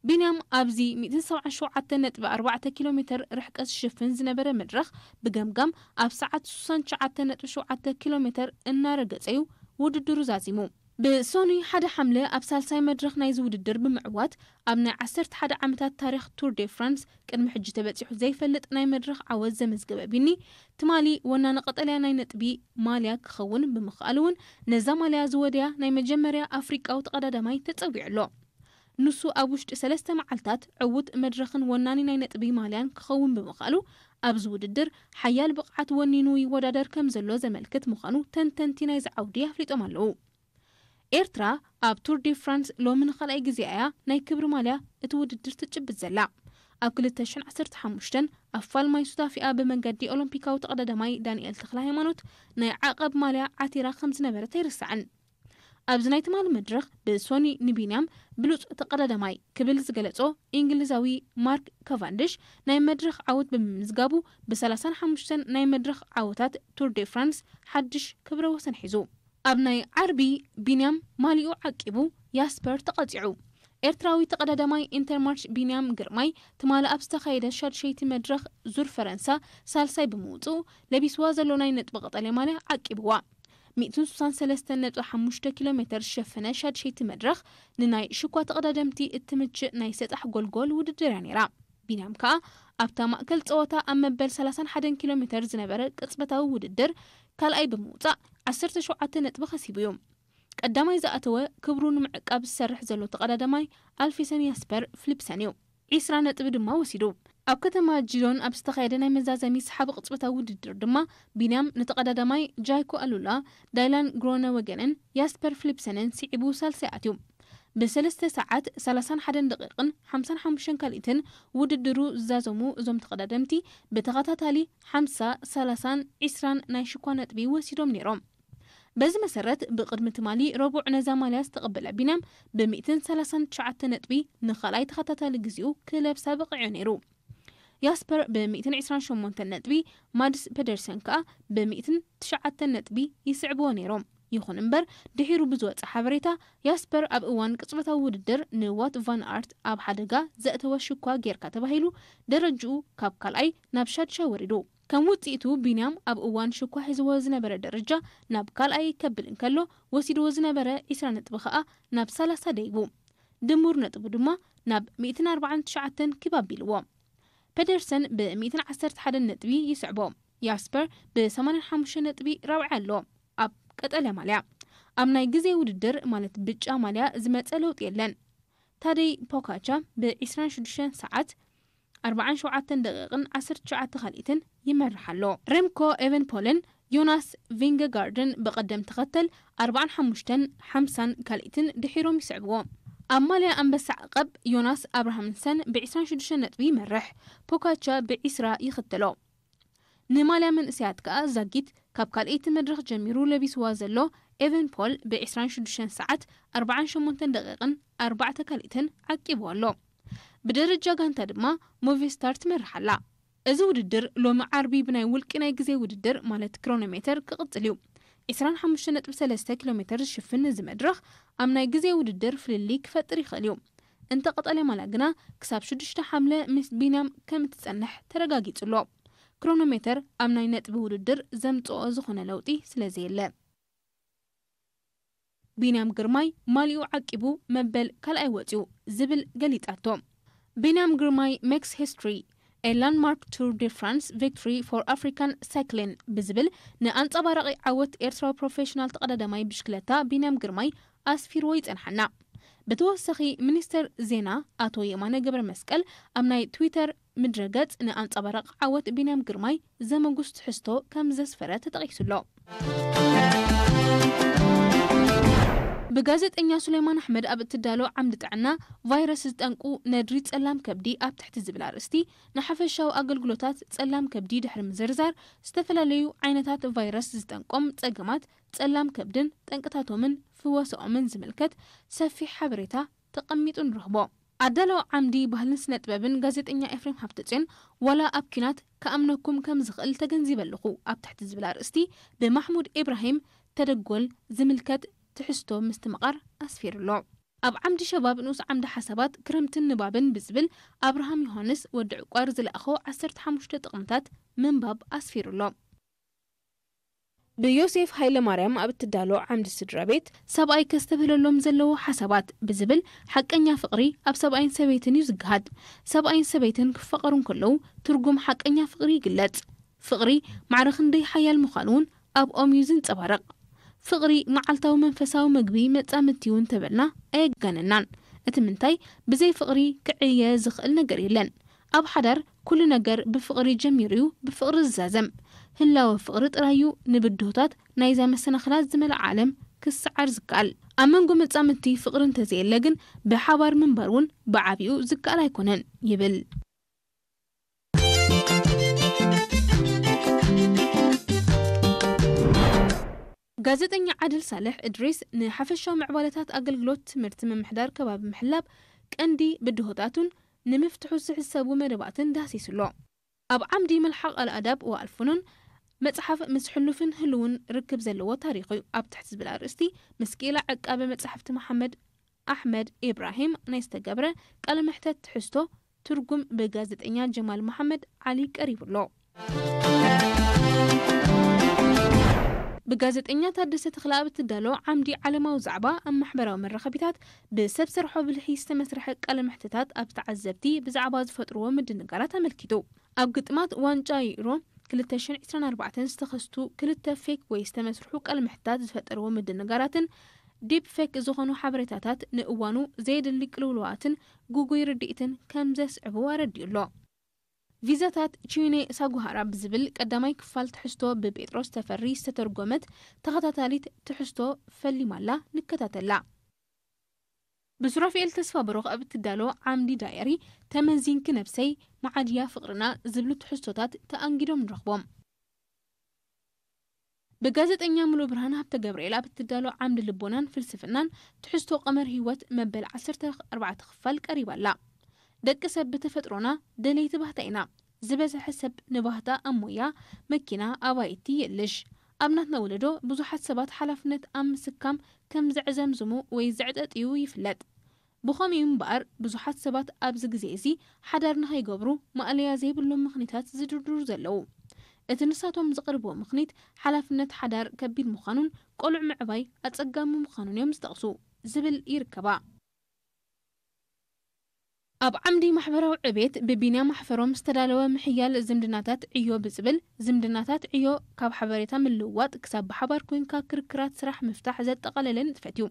ቢንያም ኣብዚ ሚእትን ሰብዓን ሸውዓተን ነጥቢ ኣርባዕተ ኪሎ ሜተር ርሕቀት ዝሽፍን ዝነበረ መድረኽ ብገምጋም ኣብ ሰዓት ስሳን ትሽዓተን ነጥቢ ሸውዓተ ኪሎ ሜተር እናረገጸ እዩ ውድድሩ ዛዚሙ። ብሶኑይ ሓደ ሓምለ ኣብ ሳልሳይ መድረኽ ናይዚ ውድድር ብምዕዋት ኣብ ናይ ዓሰርተ ሓደ ዓመታት ታሪኽ ቱር ዴ ፍራንስ ቅድሚ ሕጂ ተበጺሑ ዘይፈልጥ ናይ መድረኽ ዓወት ዘመዝገበ ቢኒ ትማሊ ወናኒ ቀጠልያ ናይ ነጥቢ ማልያ ክኸውን ብምኽኣሉ እውን ነዛ ማልያ ዝወደያ ናይ መጀመርያ ኣፍሪቃዊ ተቐዳዳማይ ተጸዊዑ ኣሎ። ንሱ ኣብ ውሽጢ ሰለስተ መዓልታት ዕዉት መድረኽን ወናኒ ናይ ነጥቢ ማልያን ክኸውን ብምኽኣሉ ኣብዚ ውድድር ሓያል ብቕዓት ወኒኑ ይወዳደር ከም ዘሎ ዘመልክት ምዃኑ ተንተንቲ ናይዚ ዓውዲ ኣፍሊጦም ኣለዉ። ኤርትራ ኣብ ቱር ዲ ፍራንስ ሎሚ ንኻልኣይ ግዜ እያ ናይ ክብሪ ማልያ እቲ ውድድር ትጭብጥ ዘላ። ኣብ ክልተ ሽሕን ዓሰርተ ሓሙሽተን ኣብ ፋልማይ ሱታፊኣ ብመንገዲ ኦሎምፒካዊ ተቐዳዳማይ ዳንኤል ተኽለ ሃይማኖት ናይ ዓቐብ ማልያ ዓቲራ ከም ዝነበረት ኣይርሳዕን። ኣብዚ ናይ ትማሊ መድረኽ ብሶኒ ንቢንያም ብሉጽ ተቐዳዳማይ ክብል ዝገለጾ እንግሊዛዊ ማርክ ካቫንድሽ ናይ መድረኽ ዓወት ብምምዝጋቡ ብ ሰላሳን ሓሙሽተን ናይ መድረኽ ዓወታት ቱር ዴ ፍራንስ ሓድሽ ክብረ ወሰን ሒዙ። ኣብ ናይ ዓርቢ ቢንያም ማሊኡ ዓቂቡ ያስፐር ተቐጺዑ። ኤርትራዊ ተቐዳዳማይ ኢንተርማርሽ ቢንያም ግርማይ ትማሊ ኣብ ዝተኻየደ ሻድሸይቲ መድረኽ ዙር ፈረንሳ ሳልሳይ ብምውጽኡ ለቢስዋ ዘሎ ናይ ነጥቢ ቀጠልያ ማልያ ዓቂብዋ። ሚእትን ስሳን ሰለስተን ነጥቢ ሓሙሽተ ኪሎ ሜተር ዝሸፈነ ሻድሸይቲ መድረኽ ንናይ ሽኳ ተቐዳደምቲ እትምችእ ናይ ሰጣሕ ጎልጎል ውድድር እያ ነይራ። ቢንያም ከኣ ኣብታ ማእከል ጸወታ ኣብ መበል ሰላሳን ሓደን ኪሎ ሜተር ዝነበረ ቅጽበታዊ ውድድር ካልኣይ ብምውጻእ ዓሰርተ ሸውዓተ ነጥቢ ከሲቡ እዩ። ቀዳማይ ዝኣተወ ክብሩ ንምዕቃብ ዝሰርሕ ዘሎ ተቐዳዳማይ ኣልፊሰን ያስፐር ፍሊፕሰን እዩ። ዒስራ ነጥቢ ድማ ወሲዱ። ኣብ ከተማ ጂዶን ኣብ ዝተኻየደ ናይ መዛዘሚ ሰሓቢ ቅጽበታዊ ውድድር ድማ ቢንያም ንተቐዳዳማይ ጃይኮ ኣሉላ፣ ዳይላን ግሮነ ወገንን ያስፐር ፍሊፕሰንን ስዒቡ ሳልሳይ ኣትዩ። ብሰለስተ ሰዓት ሰላሳን ሓደን ደቂቕን ሓምሳን ሓሙሽተን ካልኢትን ውድድሩ ዝዛዘሙ እዞም ተቐዳደምቲ ብተኸታታሊ ሓምሳ፣ ሰላሳን ዒስራን ናይ ሽኳ ነጥቢ ወሲዶም ነይሮም። በዚ መሰረት ብቕድሚ ትማሊ ረቡዕ ነዛ ማልያ ዝተቐበለ ቢንያም ብ ሚእትን ሰላሳን ትሽዓተ ነጥቢ ንኻልኣይ ተኸታታሊ ግዜኡ ክለብሳ በቒዑ ነይሩ። ያስፐር ብ ሚእትን ዕስራን ሸሞንተን ነጥቢ፣ ማድስ ፔደርሰን ከኣ ብ ሚእትን ትሽዓተን ነጥቢ ይስዕብዎ ነይሮም። ይኹን እምበር ድሒሩ ብዝወጸ ሓበሬታ ያስፐር ኣብ እዋን ቅጽበታዊ ውድድር ንዋት ቫን ኣርት ኣብ ሓደጋ ዘእተወ ሽኳ ጌርካ ተባሂሉ ደረጅኡ ካብ ካልኣይ ናብ ሻድሻይ ወሪዱ። ከም ውጽኢቱ ቢንያም ኣብ እዋን ሽኳ ሒዝዎ ዝነበረ ደረጃ ናብ ካልኣይ ከብል እንከሎ ወሲድዎ ዝነበረ ዒስራ ነጥቢ ከኣ ናብ ሰላሳ ደይቡ። ድሙር ነጥቡ ድማ ናብ ሚእትን ኣርባዓን ትሽዓተን ክብ ኣቢልዎ። ፔደርሰን ብ ሚእትን ዓሰርተ ሓደን ነጥቢ ይስዕቦ። ያስፐር ብ ሰማንያን ሓሙሽተን ነጥቢ ራብዓይ ኣሎ። ኣብ ቀጠልያ ማልያ ኣብ ናይ ግዜ ውድድር ማለት ብጫ ማልያ ዝመጸ ለውጢ የለን። ታደይ ፖካቻ ብ ዒስራን ሽዱሽተን ሰዓት ኣርባዓን ሸውዓተን ደቂቕን ዓሰርተ ትሽዓተ ካልኢትን ይመርሕ ኣሎ። ሬምኮ ኤቨንፖልን ዮናስ ቪንገጋርድን ብቐደም ተኸተል ኣርባዓን ሓሙሽተን ሓምሳን ካልኢትን ድሒሮም ይስዕብዎ። ኣብ ማልያ ኣንበሳ ዓቐብ ዮናስ ኣብርሃምንሰን ብ ዒስራን ሽዱሽተን ነጥቢ ይመርሕ። ፖካቻ ብ ዒስራ ይኽተሎ። ንማልያ መንእሰያት ከኣ ዛጊት ካብ ካልኣይቲ መድረኽ ጀሚሩ ለቢስዋ ዘሎ ኤቨን ፖል ብ ዒስራን ሽዱሽተን ሰዓት ኣርባዓን ሸሞንተን ደቂቕን ኣርባዕተ ካልኢትን ዓቂብዋ ኣሎ። ብደረጃ ጋንታ ድማ ሞቪስታር ትመርሕ ኣላ። እዚ ውድድር ሎሚ ዓርቢ ብናይ ውልቂ ናይ ግዜ ውድድር ማለት ክሮኖሜተር ክቕጽል እዩ። ዒስራን ሓሙሽተ ነጥቢ ሰለስተ ኪሎ ሜተር ዝሽፍን እዚ መድረኽ ኣብ ናይ ግዜ ውድድር ፍልልይ ክፈጥር ይኽእል እዩ። እንተ ቀጠልያ ማልያ ግና ክሳብ ሽዱሽተ ሓምለ ምስ ቢንያም ከም እትጸንሕ ተረጋጊጹ ኣሎ። ክሮኖሜተር ኣብ ናይ ነጥቢ ውድድር ዘምጽኦ ዝኾነ ለውጢ ስለ ዘየለ። ቢንያም ግርማይ ማልይኡ ዓቂቡ መበል ካልኣይ ወጺኡ ዝብል ገሊጻቶ። ቢንያም ግርማይ makes history, a landmark Tour de France victory for African cycling ብዝብል ንኣንጸባራቒ ዓወት ኤርትራዊ ፕሮፌሽናል ተቐዳዳማይ ብሽክለታ ቢንያም ግርማይ ኣስፊርዎ ይጸንሓና። ብተወሳኺ ሚኒስተር ዜና ኣቶ የማነ ገብረ መስቀል ኣብ ናይ ትዊተር ምድረ ገጽ ንኣንጸባራቒ ዓወት ቢንያም ግርማይ ዘመጉስ ትሕዝቶ ከም ዘስፈረ ተጠቒሱ ኣሎ። ብጋዜጠኛ ሱሌማን ኣሕመድ ኣብ እትዳሎ ዓምዲ ጥዕና ቫይረስ ዝጠንቁ ነድሪ ጸላም ከብዲ ኣብ ትሕቲ ዝብል ኣርእስቲ ንሓፈሻዊ ኣገልግሎታት ጸላም ከብዲ ድሕሪ ምዝርዛር ዝተፈላለዩ ዓይነታት ቫይረስ ዝጠንቆም ጸገማት ጸላም ከብድን ጠንቅታቶምን ፍወስኦምን ዝምልከት ሰፊሕ ሓበሬታ ተቐሚጡ ንረኽቦ። ኣዳላዊ ዓምዲ ባህልን ስነ ጥበብን ጋዜጠኛ ኤፍሬም ሃብተጽዮን ዋላ ኣብ ኲናት ክኣምነኩም ከም ዝኽእል ተገንዚበ ኣለኹ ኣብ ትሕቲ ዝብል ኣርእስቲ ብማሕሙድ ኢብራሂም ተደጎል ዝምልከት ትሕዝቶ ምስትምቓር ኣስፊሩ ኣሎ። ኣብ ዓምዲ ሸባብ ንኡስ ዓምዲ ሓሳባት ክረምትን ንባብን ብዝብል ኣብርሃም ዮሃንስ ወዲ ዕቋር ዝለኣኾ ዓሰርተ ሓሙሽተ ጥቕምታት ምንባብ ኣስፊሩ ኣሎ። ብዮሴፍ ሃይለማርያም ኣብ እትዳሎ ዓምዲ ስድራ ቤት ሰብኣይ ከስተብህለሎም ዘለዎ ሓሳባት ብዝብል ሓቀኛ ፍቕሪ ኣብ ሰብኣይን ሰበይትን እዩ ዝገሃድ። ሰብኣይን ሰበይትን ክፋቐሩ እንከለዉ ትርጉም ሓቀኛ ፍቕሪ ይግለጽ። ፍቕሪ ማዕረ ክንደይ ሓያል ምዃኑ እውን ኣብኦም እዩ ዝንጸባረቕ። ፍቕሪ መዓልታዊ መንፈሳዊ መግቢ መጻምድቲ እዩ እንተበልና ኣየጋነናን። እቲ ምንታይ ብዘይ ፍቕሪ ክዕየ ዝኽእል ነገር የለን። ኣብ ሓዳር ኩሉ ነገር ብፍቕሪ ጀሚሩ እዩ ብፍቕሪ ዝዛዘም። ህላወ ፍቕሪ ጥራይ እዩ ንብድሆታት ናይዛ መሰናኽላት ዝመልኣ ዓለም ክሰዓር ዝከኣል። ኣብ መንጎ መጻምድቲ ፍቕሪ እንተዘየለ ግን ብሓባር ምንባር እውን ብዓቢኡ ዝከኣል ኣይኮነን ይብል። ጋዜጠኛ ዓድል ሳልሕ እድሪስ ንሓፈሻዊ ምዕባለታት ኣገልግሎት ትምህርቲ ምምሕዳር ከባቢ ምሕላብ ቀንዲ ብድሆታቱን ንምፍትሑ ዝሕሰቡ መደባትን ዳህሲሱ ኣሎ። ኣብ ዓምዲ መልሓቕ ኣልኣዳብ ወኣልፍኑን መጽሓፍ ምስ ሕሉፍን ህልውን ርክብ ዘለዎ ታሪኽ እዩ ኣብ ትሕቲ ዝብል ኣርእስቲ ምስ ክኢላ ዕቃበ መጻሕፍቲ መሓመድ ኣሕመድ ኢብራሂም ናይ ዝተገብረ ቃለ መሕተት ትሕዝቶ ትርጉም ብጋዜጠኛ ጀማል መሓመድ ዓሊ ቀሪቡ ኣሎ። ብጋዜጠኛ ታደሰ ተኽለኣብ እትዳሎ ዓምዲ ዓለማዊ ዛዕባ ኣብ ማሕበራዊ መራኸቢታት ብሰብ ሰርሖ ብልሒ ዝተመስርሐ ቃለ መሕተታት ኣብ ተዓዘብቲ ብዛዕባ ዝፈጥርዎ ምድንጋራት ኣመልኪቱ። ኣብ ግጥማት ዋንጫ ዩሮ ክልተ ሽሕን ዕስራን ኣርባዕተን ዝተኸስቱ ክልተ ፌክ ወይ ዝተመስርሑ ቃል ምሕታት ዝፈጠርዎ ምድንጋራትን ዲፕ ፌክ ዝኾኑ ሓበሬታታት ንእዋኑ ዘየድሊ ቅልውልዋትን ጉጉይ ርድኢትን ከም ዘስዕቡ ኣረዲኡ ኣሎ። ቪዛታት ቺዩኔ ሳጉሃራ ብዝብል ቀዳማይ ክፋል ትሕዝቶ ብጴጥሮስ ተፈሪ ዝተተርጎመት ተኸታታሊት ትሕዝቶ ፈሊማላ፣ ንከታተላ። ብሱራፊኤል ተስፋ ብሩኽ ኣብ እትዳሎ ዓምዲ ዳየሪ፣ ተመዚንኪ ነብሰይ፣ መዓድያ ፍቕርና ዝብሉ ትሕዝቶታት ተኣንጊዶም ንረኽቦም። ብጋዜጠኛ ሙሉ ብርሃን ሃብተ ገብርኤል ኣብ እትዳሎ ዓምዲ ልቦናን ፍልስፍናን ትሕዝቶ ቀመር ህይወት መበል ዓሰርተ ኣርባዕተ ክፋል ቀሪባ ኣላ። ደቂ ሰብ ብተፈጥሮና ደለይቲ ባህታ ኢና። ዝበዝሐ ሰብ ንባህታ ኣብ ሞያ፣ መኪና፣ ኣባይቲ የልሽ። ኣብ ናትና ወለዶ ብዙሓት ሰባት ሓላፍነት ኣብ ምስካም ከም ዘዕዘምዝሙ ወይ ዘዕጠጥዩ ይፍለጥ። ብኸምኡ እምበኣር ብዙሓት ሰባት ኣብዚ ግዜ እዚ ሓዳር ንኸይገብሩ ማእለያ ዘይብሎም ምኽኒታት ዝድርድሩ ዘለዉ። እቲ ንሳቶም ዘቕርብዎ ምኽኒት ሓላፍነት ሓዳር ከቢድ ምዃኑን ቆልዑ ምዕባይ ኣጸጋሚ ምዃኑን እዮም ዝጠቕሱ ዝብል ይርከባ። ኣብ ዓምዲ ማሕበራዊ ዕቤት ብቢንያም ማሕፈሮም ዝተዳለወ ምሕያል ዝምድናታት ዕዮ ብዝብል፣ ዝምድናታት ዕዮ ካብ ሓበሬታ ምልውዋጥ ክሳብ ብሓባር ኮንካ ክርክራት ስራሕ ምፍታሕ ዘጠቓለለ ንጥፈት እዩ።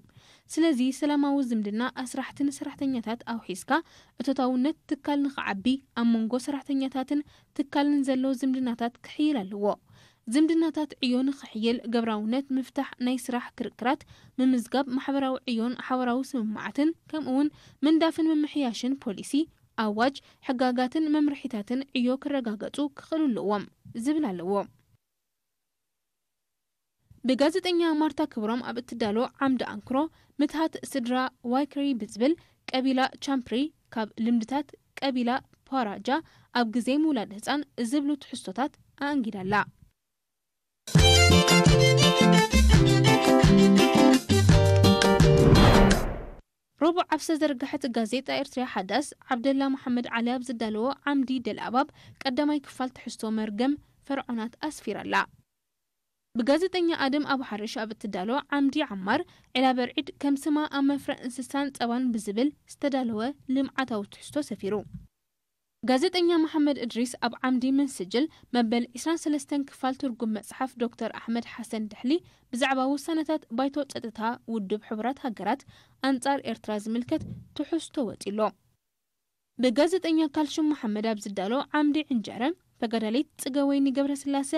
ስለዚ ሰላማዊ ዝምድና ኣስራሕትን ሰራሕተኛታት ኣውሒስካ እቶታውነት ትካል ንኽዓቢ ኣብ መንጎ ሰራሕተኛታትን ትካልን ዘሎ ዝምድናታት ክሕይል ኣለዎ። ዝምድናታት ዕዮ ንኽሕይል ገብራውነት ምፍታሕ ናይ ስራሕ ክርክራት፣ ምምዝጋብ ማሕበራዊ ዕዮን ሓበራዊ ስምምዓትን፣ ከምኡውን ምንዳፍን ምምሕያሽን ፖሊሲ፣ ኣዋጅ፣ ሕጋጋትን መምርሒታትን ዕዮ ክረጋገጹ ክኽእሉ ኣለዎም ዝብል ኣለዎ። ብጋዜጠኛ ማርታ ክብሮም ኣብ እትዳሎ ዓምዲ ኣንክሮ፣ ምትሃት ስድራ ዋይከሪ ብዝብል፣ ቀቢላ ቻምፕሪ ካብ ልምድታት ቀቢላ ፓራጃ ኣብ ግዜ ምውላድ ህጻን ዝብሉ ትሕዝቶታት ኣኣንጊዳ ኣላ። ረቡዕ ኣብ ዝተዘርግሐት ጋዜጣ ኤርትርያ ሓዳስ፣ ዓብደላ መሓመድ ዓሊ ኣብ ዝዳለዎ ዓምዲ ደልኣባብ ቀዳማይ ክፋል ትሕዝቶ መርገም ፈርዖናት ኣስፊራ ኣላ። ብጋዜጠኛ ኣደም ኣቡ ሓርሽ ኣብ እትዳሎ ዓምዲ ዓማር፣ ዒላ በርዒድ ከም ስማ ኣብ መፍረ እንስሳን ጸባን ብዝብል ዝተዳለወ ልምዓታዊ ትሕዝቶ ሰፊሩ። ጋዜጠኛ መሓመድ እድሪስ ኣብ ዓምዲ ምን ስጅል መበል ዕስራን ሰለስተን ክፋል ትርጉም መጽሓፍ ዶክተር ኣሕመድ ሓሰን ድሕሊ ብዛዕባ ውሳነታት ባይቶ ጸጥታ ውድብ ሕቡራት ሃገራት ኣንጻር ኤርትራ ዝምልከት ትሕዝቶ ወጺሎ። ብጋዜጠኛ ካልሹም መሓመድ ኣብ ዝዳሎ ዓምዲ ዕንጀረ፣ ተጋዳሊት ጽገወይኒ ገብረስላሰ፣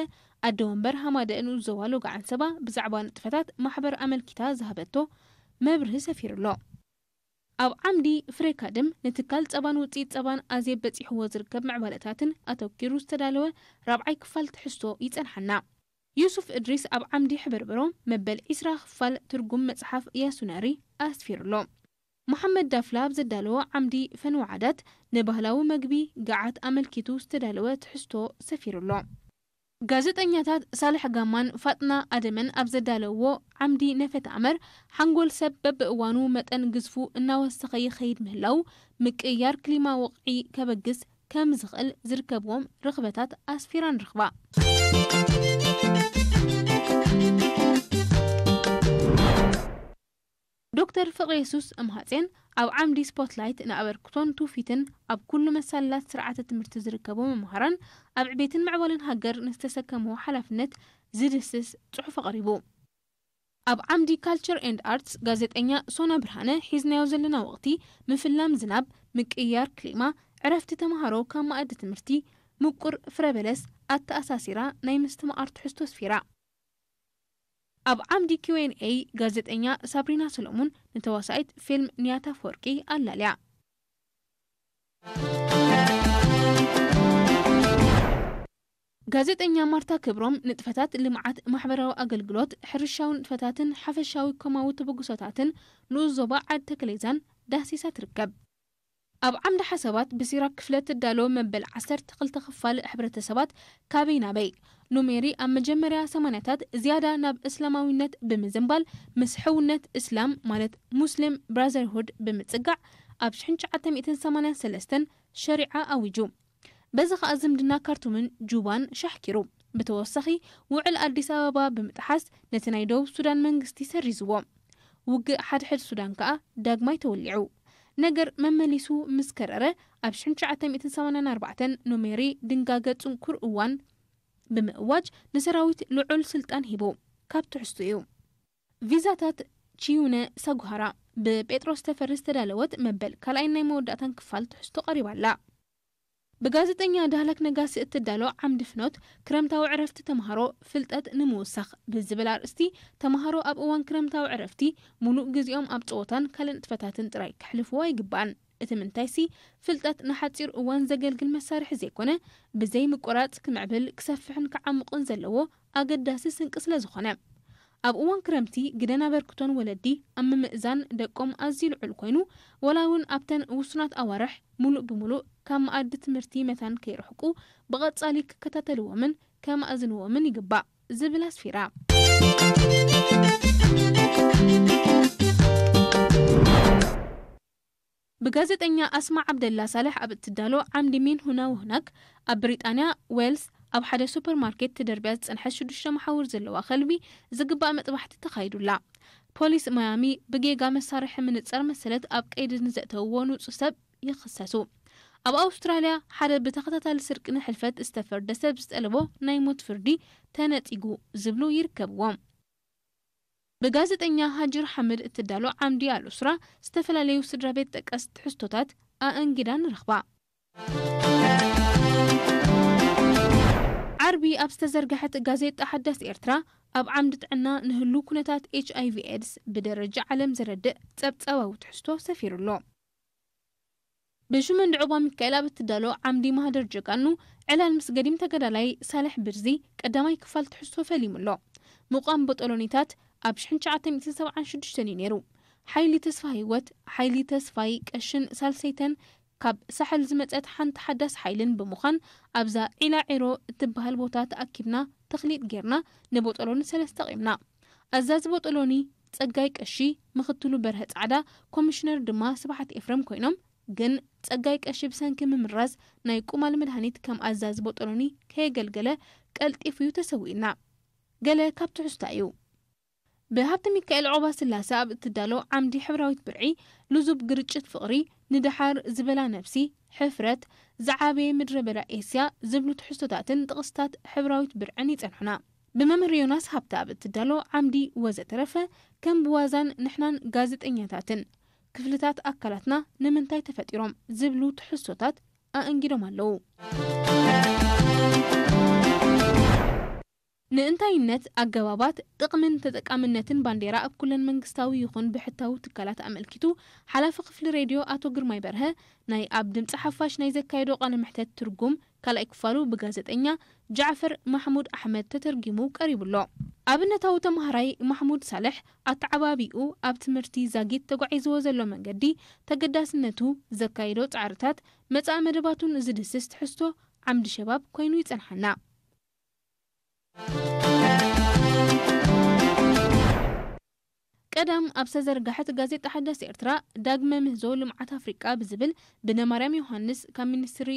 ኣደ ወንበር ሃማደ ንኡስ ዞባ ሎጋ ዓንሰባ፣ ብዛዕባ ንጥፈታት ማሕበር ኣመልኪታ ዝሃበቶ መብርሂ ሰፊሩ ኣሎ። ኣብ ዓምዲ ፍሬ ካድም፣ ንትካል ጸባን ውጽኢት ጸባን ኣዜብ በጺሕዎ ዝርከብ ምዕባለታትን ኣተኲሩ ዝተዳለወ ራብዓይ ክፋል ትሕዝቶ ይጸንሓና። ዩሱፍ እድሪስ ኣብ ዓምዲ ሕብርብሮ መበል ዕስራ ክፋል ትርጉም መጽሓፍ ያሱነሪ ኣስፊሩ ኣሎ። መሓመድ ዳፍላ ኣብ ዘዳለዎ ዓምዲ ፈንወዓዳት፣ ንባህላዊ መግቢ ገዓት ኣመልኪቱ ዝተዳለወ ትሕዝቶ ሰፊሩ ኣሎ። ጋዜጠኛታት ሳልሕ ጋማን ፋጥና ኣደመን ኣብ ዘዳለውዎ ዓምዲ ነፈት ኣመር፣ ሓንጎል ሰብ በብእዋኑ መጠን ግዝፉ እናወሰኸ ይኸይድ ምህላው፣ ምቅይያር ክሊማ ወቕዒ ከበግስ ከም ዝኽእል ዝርከብዎም ርኽበታት ኣስፊራ ንረኽባ። ዶክተር ፍቕረ የሱስ እምሃጼን ኣብ ዓምዲ ስፖትላይት ንኣበርክቶን ትውፊትን ኣብ ኩሉ መሳልላት ስርዓተ ትምህርቲ ዝርከቡ መምሃራን ኣብ ዕቤትን ምዕባለን ሃገር ንዝተሰከምዎ ሓላፍነት ዝድስስ ጽሑፍ ኣቕሪቡ። ኣብ ዓምዲ ካልቸር ኤንድ ኣርትስ ጋዜጠኛ ሶና ብርሃነ ሒዝናዮ ዘለና ወቕቲ ምፍላም ዝናብ፣ ምቅይያር ክሊማ፣ ዕረፍቲ ተምሃሮ ካብ መኣዲ ትምህርቲ፣ ምቁር ፍረ በለስ ኣተኣሳሲራ ናይ ምስትምቓር ትሕዝቶ ኣስፊራ። ኣብ ዓምዲ ኪው ኤን ኤ ጋዜጠኛ ሳብሪና ሰሎሙን ንተዋሳኢት ፊልም ንያት ኣፈወርቂ ኣላልያ። ጋዜጠኛ ማርታ ክብሮም ንጥፈታት ልምዓት፣ ማሕበራዊ ኣገልግሎት፣ ሕርሻዊ ንጥፈታትን ሓፈሻዊ ኮማዊ ተበግሶታትን ንኡስ ዞባ ዓዲ ተከሌዛን ዳህሲሳ ትርከብ። ኣብ ዓምዲ ሓሳባት ብሲራክ ክፍለ ትዳሎ መበል ዓሰርተ ክልተ ክፋል ሕብረተሰባት ካበይ ናበይ፣ ኑሜሪ ኣብ መጀመርያ ሰማንያታት ዝያዳ ናብ እስላማዊነት ብምዝንባል፣ ምስ ሕውነት እስላም ማለት ሙስሊም ብራዘርሁድ ብምጽጋዕ ኣብ ሽሕን ትሽዓተ ሚእትን ሰማንያን ሰለስተን ሸሪዓ ኣዊጁ። በዚ ኸኣ ዝምድና ካርቱምን ጁባን ሻሕኪሩ። ብተወሳኺ ውዕል ኣዲስ ኣበባ ብምጥሓስ ነቲ ናይ ደቡብ ሱዳን መንግስቲ ሰሪዝዎ። ውግእ ሓድሕድ ሱዳን ከኣ ዳግማይ ተወሊዑ። ነገር መመሊሱ ምስ ከረረ ኣብ ሽሕን ትሽዓተ ሚእትን ሰማንያን ኣርባዕተን ኑሜሪ ድንጋገ ጽንኩር እዋን ብምእዋጅ ንሰራዊት ልዑል ስልጣን ሂቡ። ካብ ትሕዝቱ እዩ። ቪዛታት ቺዩነ ሳጉሃራ ብጴጥሮስ ተፈሪ ዝተዳለወት መበል ካልኣይን ናይ መወዳእታን ክፋል ትሕዝቶ ቀሪባ ኣላ። ብጋዜጠኛ ዳህላክ ነጋሲ እትዳሎ ዓምዲ ፍኖት ክረምታዊ ዕረፍቲ ተምሃሮ ፍልጠት ንምውሳኽ ብዝብል ኣርእስቲ፣ ተምሃሮ ኣብ እዋን ክረምታዊ ዕረፍቲ ሙሉእ ግዜኦም ኣብ ጸወታን ካልእ ንጥፈታትን ጥራይ ከሕልፍዎ ኣይግባእን። እቲ ምንታይሲ፣ ፍልጠት ንሓጺር እዋን ዘገልግል መሳርሒ ዘይኮነ፣ ብዘይ ምቁራጽ ክምዕብል፣ ክሰፍሕን ክዓሙቕን ዘለዎ ኣገዳሲ ስንቂ ስለ ዝኾነ። ኣብ እዋን ክረምቲ ግደን ኣበርክቶን ወለዲ ኣብ ምምእዛን ደቆም ኣዝዩ ልዑል ኮይኑ፣ ወላ እውን ኣብተን ውሱናት ኣዋርሕ ሙሉእ ብሙሉእ ካብ መኣዲ ትምህርቲ መታን ከይርሕቁ ብቐጻሊ ክከታተልዎምን ከማእዝንዎምን ይግባእ ዝብል ኣስፊራ። ብጋዜጠኛ ኣስማ ዓብደላ ሳልሕ ኣብ እትዳሎ ዓምዲ ሚን ሁና ወህናክ ኣብ ብሪጣንያ ዌልስ ኣብ ሓደ ሱፐርማርኬት ተደርብያ ዝጸንሐት ሽዱሽተ መሓውር ዘለዋ ከልቢ ዝግባእ መጥባሕቲ ተኻይዱላ። ፖሊስ ማያሚ ብጌጋ መሳርሒ ምንጻር መሰለት ኣብ ቀይዲ ንዘእተውዎ ንጹህ ሰብ ይኽሰሱ። ኣብ ኣውስትራልያ ሓደ ብተኸታታሊ ስርቂ ንሕልፈት ዝተፈርደ ሰብ ዝጠለቦ ናይ ሞት ፍርዲ ተነጺጉ ዝብሉ ይርከብዎም። ብጋዜጠኛ ሃጅር ሓምድ እትዳሎ ዓምዲ ኣልኡስራ ዝተፈላለዩ ስድራ ቤት ጠቀስ ትሕዝቶታት ኣእንጊዳ ንረኽባ። ዓርቢ ኣብ ዝተዘርግሐት ጋዜጣ ሓዳስ ኤርትራ ኣብ ዓምዲ ጥዕና ንህሉ ኩነታት ኤች ኣይ ቪ ኤድስ ብደረጃ ዓለም ዘረድእ ጸብጻባዊ ትሕዝቶ ሰፊሩ ኣሎ። ብሽመንዲ ዑቕባ ሚካኤል ኣብ እትዳሎ ዓምዲ ማህደር ጀጋኑ ዕላል ምስ ገዲም ተጋዳላይ ሳልሕ ብርዚ ቀዳማይ ክፋል ትሕዝቶ ፈሊሙ ኣሎ። ምቋም ቦጦሎኒታት ኣብ ሽሕን ትሽዓተ ሚእትን ሰብዓን ሽዱሽተን እዩ ነይሩ። ሓይሊ ተስፋ ህይወት፣ ሓይሊ ተስፋይ ቀሽን ሳልሰይተን ካብ ሳሕል ዝመጸት ሓንቲ ሓዳስ ሓይልን ብምዃን ኣብዛ ዒላ ዒሮ እትበሃል ቦታ ተኣኪብና ተኽሊጥ ጌርና ንቦጦሎኒ ሰለስተ ቂምና። ኣዛዚ ቦጦሎኒ ጸጋይ ቀሺ፣ ምኽትሉ በርሀ ጻዕዳ፣ ኮሚሽነር ድማ ስብሓት ኤፍረም ኮይኖም፣ ግን ጸጋይ ቀሺ ብሰንኪ ምምራዝ ናይ ቁማል መድሃኒት ከም ኣዛዚ ቦጦሎኒ ከየገልገለ ቀልጢፉ እዩ ተሰዊኡና። ገለ ካብ ትሕዝታ እዩ። ብሃብተ ሚካኤል ዑቕባ ስላሰ ኣብ እትዳሎ ዓምዲ ሕብራዊት ብርዒ፣ ልዙብ ግርጭት ፍቕሪ፣ ንደሓር ዝበላ ነብሲ፣ ሕፍረት፣ ዝዓበየ ምድረ በዳ ኤስያ ዝብሉ ትሕዝቶታትን ጥቕስታት ሕብራዊት ብርዕን ይጸንሑና። ብመምህር ዮናስ ሃብተ ኣብ እትዳሎ ዓምዲ ወዘተረፈ፣ ከም ብዋዛን ንሕናን ጋዜጠኛታትን ክፍልታት ኣካላትና ንምንታይ ተፈጢሮም ዝብሉ ትሕዝቶታት ኣእንጊዶም ኣለዉ። ንእንታይነት፣ ኣገባባት፣ ጥቕምን ተጠቃምነትን ባንዴራ ኣብ ኩለን መንግስታዊ ይኹን ብሕታዊ ትካላት ኣመልኪቱ፣ ሓላፊ ክፍሊ ሬድዮ ኣቶ ግርማይ በርሀ ናይ ኣብ ድምፂ ሓፋሽ ናይ ዘካየዶ ቃለ መሕተት ትርጉም ካልኣይ ክፋሉ ብጋዜጠኛ ጃዕፈር ማሕሙድ ኣሕመድ ተተርጊሙ ቀሪቡ ኣሎ። ኣብነታዊ ተምሃራይ ማሕሙድ ሳልሕ ኣተዓባቢኡ ኣብ ትምህርቲ ዛጊት ተጓዒዝዎ ዘሎ መንገዲ፣ ተገዳስነቱ፣ ዘካየዶ ጻዕርታት፣ መጻኢ መደባቱን ዝድስስ ትሕዝቶ ዓምዲ ሸባብ ኮይኑ ይጸንሓና። ቀዳም ኣብ ዝተዘርጋሐት ጋዜጣ ሓዳስ ኤርትራ፣ ዳግመ ምህዞ ልምዓት ኣፍሪቃ ብዝብል ብነማርያም ዮሃንስ ካብ ሚኒስትሪ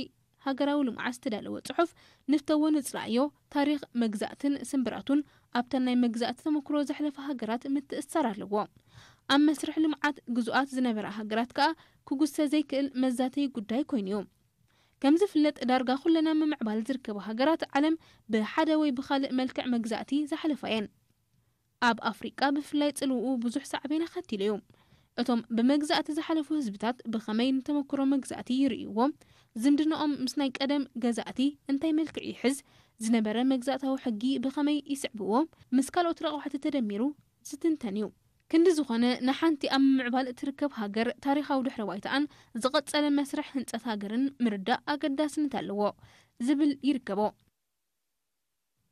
ሃገራዊ ልምዓት ዝተዳለወ ጽሑፍ፣ ንፍተዎ ንጽላእዮ፣ ታሪኽ መግዛእትን ስምብራቱን ኣብተን ናይ መግዛእቲ ተመክሮ ዘሕለፋ ሃገራት ምትእስሳር ኣለዎ። ኣብ መስርሕ ልምዓት ግዙኣት ዝነበራ ሃገራት ከኣ ክጉሰ ዘይክእል መዛተዪ ጉዳይ ኮይኑ እዩ። ከም ዝፍለጥ፣ ዳርጋ ኩለና ምምዕባል ዝርከባ ሃገራት ዓለም ብሓደ ወይ ብኻልእ መልክዕ መግዛእቲ ዝሓለፋ እየን። ኣብ ኣፍሪቃ ብፍላይ ጽልውኡ ብዙሕ ሳዕቤን ኣኸቲሉ እዩ። እቶም ብመግዛእቲ ዝሓለፉ ህዝብታት ብኸመይ ንተመክሮ መግዛእቲ ይርእይዎ? ዝምድናኦም ምስ ናይ ቀደም ገዛእቲ እንታይ መልክዕ ይሕዝ? ዝነበረ መግዛእታዊ ሕጊ ብኸመይ ይስዕብዎ? ምስ ካልኦት ረቋሕቲ ተደሚሩ ዝትንተን እዩ። ክንዲ ዝኾነ፣ ንሓንቲ ኣብ ምምዕባል እትርከብ ሃገር ታሪኻዊ ድሕረ ባይታኣን ዝቐጸለ መስርሕ ህንጸት ሃገርን ምርዳእ ኣገዳስነት ኣለዎ ዝብል ይርከቦ።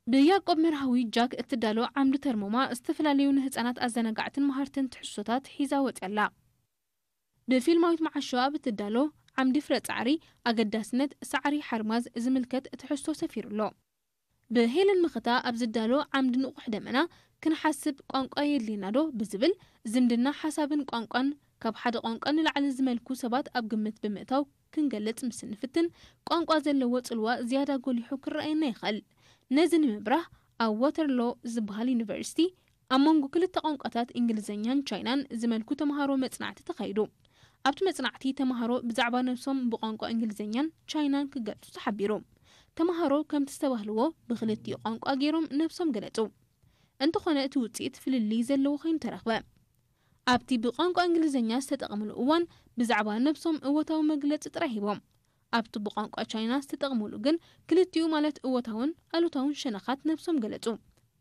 ብያዕቆብ መርሃዊ ጃክ እትዳሎ ዓምዲ ተርሞማ፣ ዝተፈላለዩ ንህጻናት ኣዘናጋዕትን መሃርትን ትሕዝቶታት ሒዛ ወጺኣላ። ብፊልማዊት መዓሾ ኣብ እትዳሎ ዓምዲ ፍረ ጻዕሪ፣ ኣገዳስነት ሳዕሪ ሓርማዝ ዝምልከት ትሕዝቶ ሰፊሩ ኣሎ። ብሄለን መኸታ ኣብ ዝዳሎ ዓምዲ ንቑሕ ደመና፣ ክንሓስብ ቋንቋ የድልየና ዶ ብዝብል፣ ዝምድና ሓሳብን ቋንቋን ካብ ሓደ ቋንቋ ንላዕሊ ዝመልኩ ሰባት ኣብ ግምት ብምእታው ክንገልጽ ምስ እንፍትን፣ ቋንቋ ዘለዎ ጽልዋ ዝያዳ ጎሊሑ ክረኣየና ይኽእል። ነዚ ንምብራህ፣ ኣብ ዋተርሎ ዝበሃል ዩኒቨርሲቲ ኣብ መንጎ ክልተ ቋንቋታት እንግሊዝኛን ቻይናን ዝመልኩ ተምሃሮ መጽናዕቲ ተኻይዱ። ኣብቲ መጽናዕቲ፣ ተምሃሮ ብዛዕባ ነብሶም ብቋንቋ እንግሊዝኛን ቻይናን ክገልጹ ተሓቢሩ። ተምሃሮ ከምቲ ዝተባህልዎ ብክልቲኡ ቋንቋ ገይሮም ነብሶም ገለጹ። እንተኾነ እቲ ውጽኢት ፍልልይ ዘለዎ ኮይኑ ተረኽበ። ኣብቲ ብቋንቋ እንግሊዝኛ ዝተጠቕምሉ እዋን ብዛዕባ ነብሶም እወታዊ መግለጺ ጥራይ ሂቦም። ኣብቲ ብቋንቋ ቻይና ዝተጠቕምሉ ግን ክልቲኡ ማለት እወታውን ኣሉታውን ሸነኻት ነብሶም ገለጹ።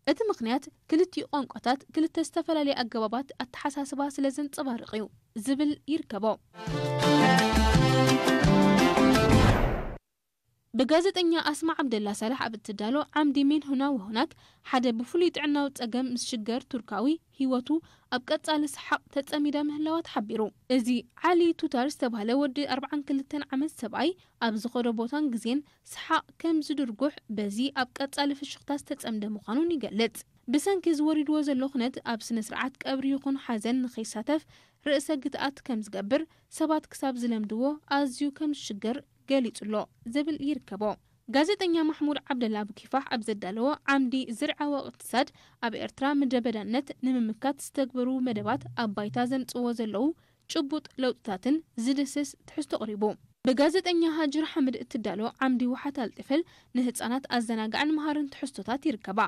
እቲ ምኽንያት ክልቲኡ ቋንቋታት ክልተ ዝተፈላለየ ኣገባባት ኣተሓሳስባ ስለ ዘንጸባርቕ እዩ ዝብል ይርከቦ። ብጋዜጠኛ ኣስማ ዓብደላ ሳልሕ ኣብ እትዳሎ ዓምዲ ሜን ሁና ወሁናክ ሓደ ብፍሉይ ጥዕናዊ ጸገም ምስ ሽገር ቱርካዊ ህይወቱ ኣብ ቀጻሊ ሰሓቕ ተጸሚዳ ምህላዋ ተሓቢሩ። እዚ ዓሊ ቱታር ዝተባህለ ወዲ ኣርብዓን ክልተን ዓመት ሰብኣይ ኣብ ዝኸዶ ቦታን ግዜን ሰሓቕ ከም ዝድርጉሕ በዚ ኣብ ቀጻሊ ፍሽኽታ ዝተጸምደ ምዃኑን ይገልጽ። ብሰንኪ ዝወሪድዎ ዘሎ ኩነት ኣብ ስነ ስርዓት ቀብሪ ይኹን ሓዘን ንኸይሳተፍ ርእሰ ግትኣት ከም ዝገብር ሰባት ክሳብ ዝለምድዎ ኣዝዩ ከም ዝሽገር ገሊጹ ኣሎ ዝብል ይርከቦ። ጋዜጠኛ ማሕሙድ ዓብደላ ኣቡ ኪፋሕ ኣብ ዘዳለዎ ዓምዲ ዝርዓዊ እቅትሳድ ኣብ ኤርትራ ምድረ በዳነት ንምምካት ዝተግበሩ መደባት ኣብ ባይታ ዘምጽዎ ዘለዉ ጭቡጥ ለውጥታትን ዝድስስ ትሕዝቶ ኣቕሪቡ። ብጋዜጠኛ ሃጅር ሓምድ እትዳሎ ዓምዲ ውሓት ኣልጥፈል ንህጻናት ኣዘናጋዕን መሃርን ትሕዝቶታት ይርከባ።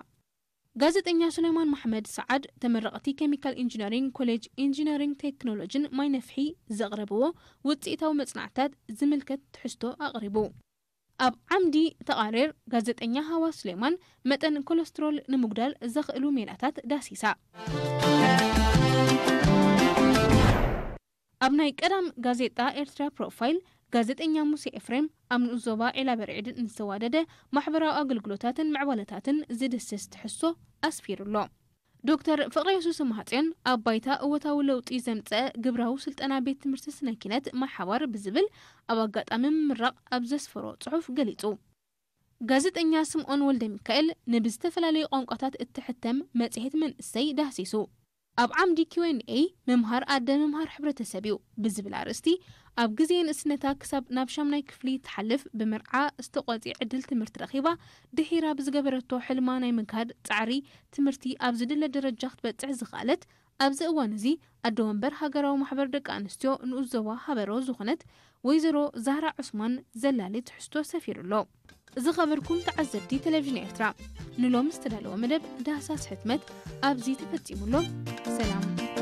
ጋዜጠኛ ሱሌማን መሓመድ ሰዓድ ተመረቕቲ ኬሚካል ኢንጂነሪንግ ኮሌጅ ኢንጂነሪንግ ቴክኖሎጂን ማይ ነፍሒ ዘቕረብዎ ውጽኢታዊ መጽናዕታት ዝምልከት ትሕዝቶ ኣቕሪቡ። ኣብ ዓምዲ ተቓሬር ጋዜጠኛ ሃዋ ሱሌማን መጠን ኮለስትሮል ንምጉዳል ዘኽእሉ ሜላታት ዳሲሳ። ኣብ ናይ ቀዳም ጋዜጣ ኤርትራ ፕሮፋይል ጋዜጠኛ ሙሴ ኤፍሬም ኣብ ንኡስ ዞባ ዒላ በርዒድ ንዝተዋደደ ማሕበራዊ ኣገልግሎታትን ምዕባለታትን ዝድስስ ትሕዝቶ ኣስፊሩ ኣሎ። ዶክተር ፍቕረ የሱስ ማሃጽዮን ኣብ ባይታ እወታዊ ለውጢ ዘምጸ ግብራዊ ስልጠና ቤት ትምህርቲ ስነ ኪነት ማይ ሓባር ብዝብል ኣብ ኣጋጣሚ ምምራቕ ኣብ ዘስፈሮ ጽሑፍ ገሊጹ። ጋዜጠኛ ስምኦን ወልደ ሚካኤል ንብዝተፈላለዩ ቋንቋታት እትሕተም መጽሔት መንእሰይ ዳህሲሱ። ኣብ ዓምዲ ኪው ኤን ኤ ምምሃር ኣደ ምምሃር ሕብረተሰብ እዩ ብዝብል ኣርእስቲ ኣብ ግዜ ንእስነታ ክሳብ ናብ ሻምናይ ክፍሊ ትሓልፍ ብመርዓ ዝተቖጺ ዕድል ትምህርቲ ረኺባ ድሒራ ብዝገበረቶ ሕልማ ናይ ምግሃድ ጻዕሪ ትምህርቲ ኣብ ዝድለ ደረጃ ክትበጽሕ ዝኸኣለት ኣብዚ እዋን እዚ ኣደ ወንበር ሃገራዊ ማሕበር ደቂ ኣንስትዮ ንኡስ ዞባ ሃበሮ ዝኾነት ወይዘሮ ዛህራ ዑስማን ዘላሊ ትሕዝቶ ሰፊሩ ኣሎ። ዝኸበርኩም ተዓዘብቲ ቴሌቪዥን ኤርትራ ንሎም ዝተዳለወ መደብ ዳህሳስ ሕትመት ኣብዚ ተፈጺሙ ኣሎ። ሰላም።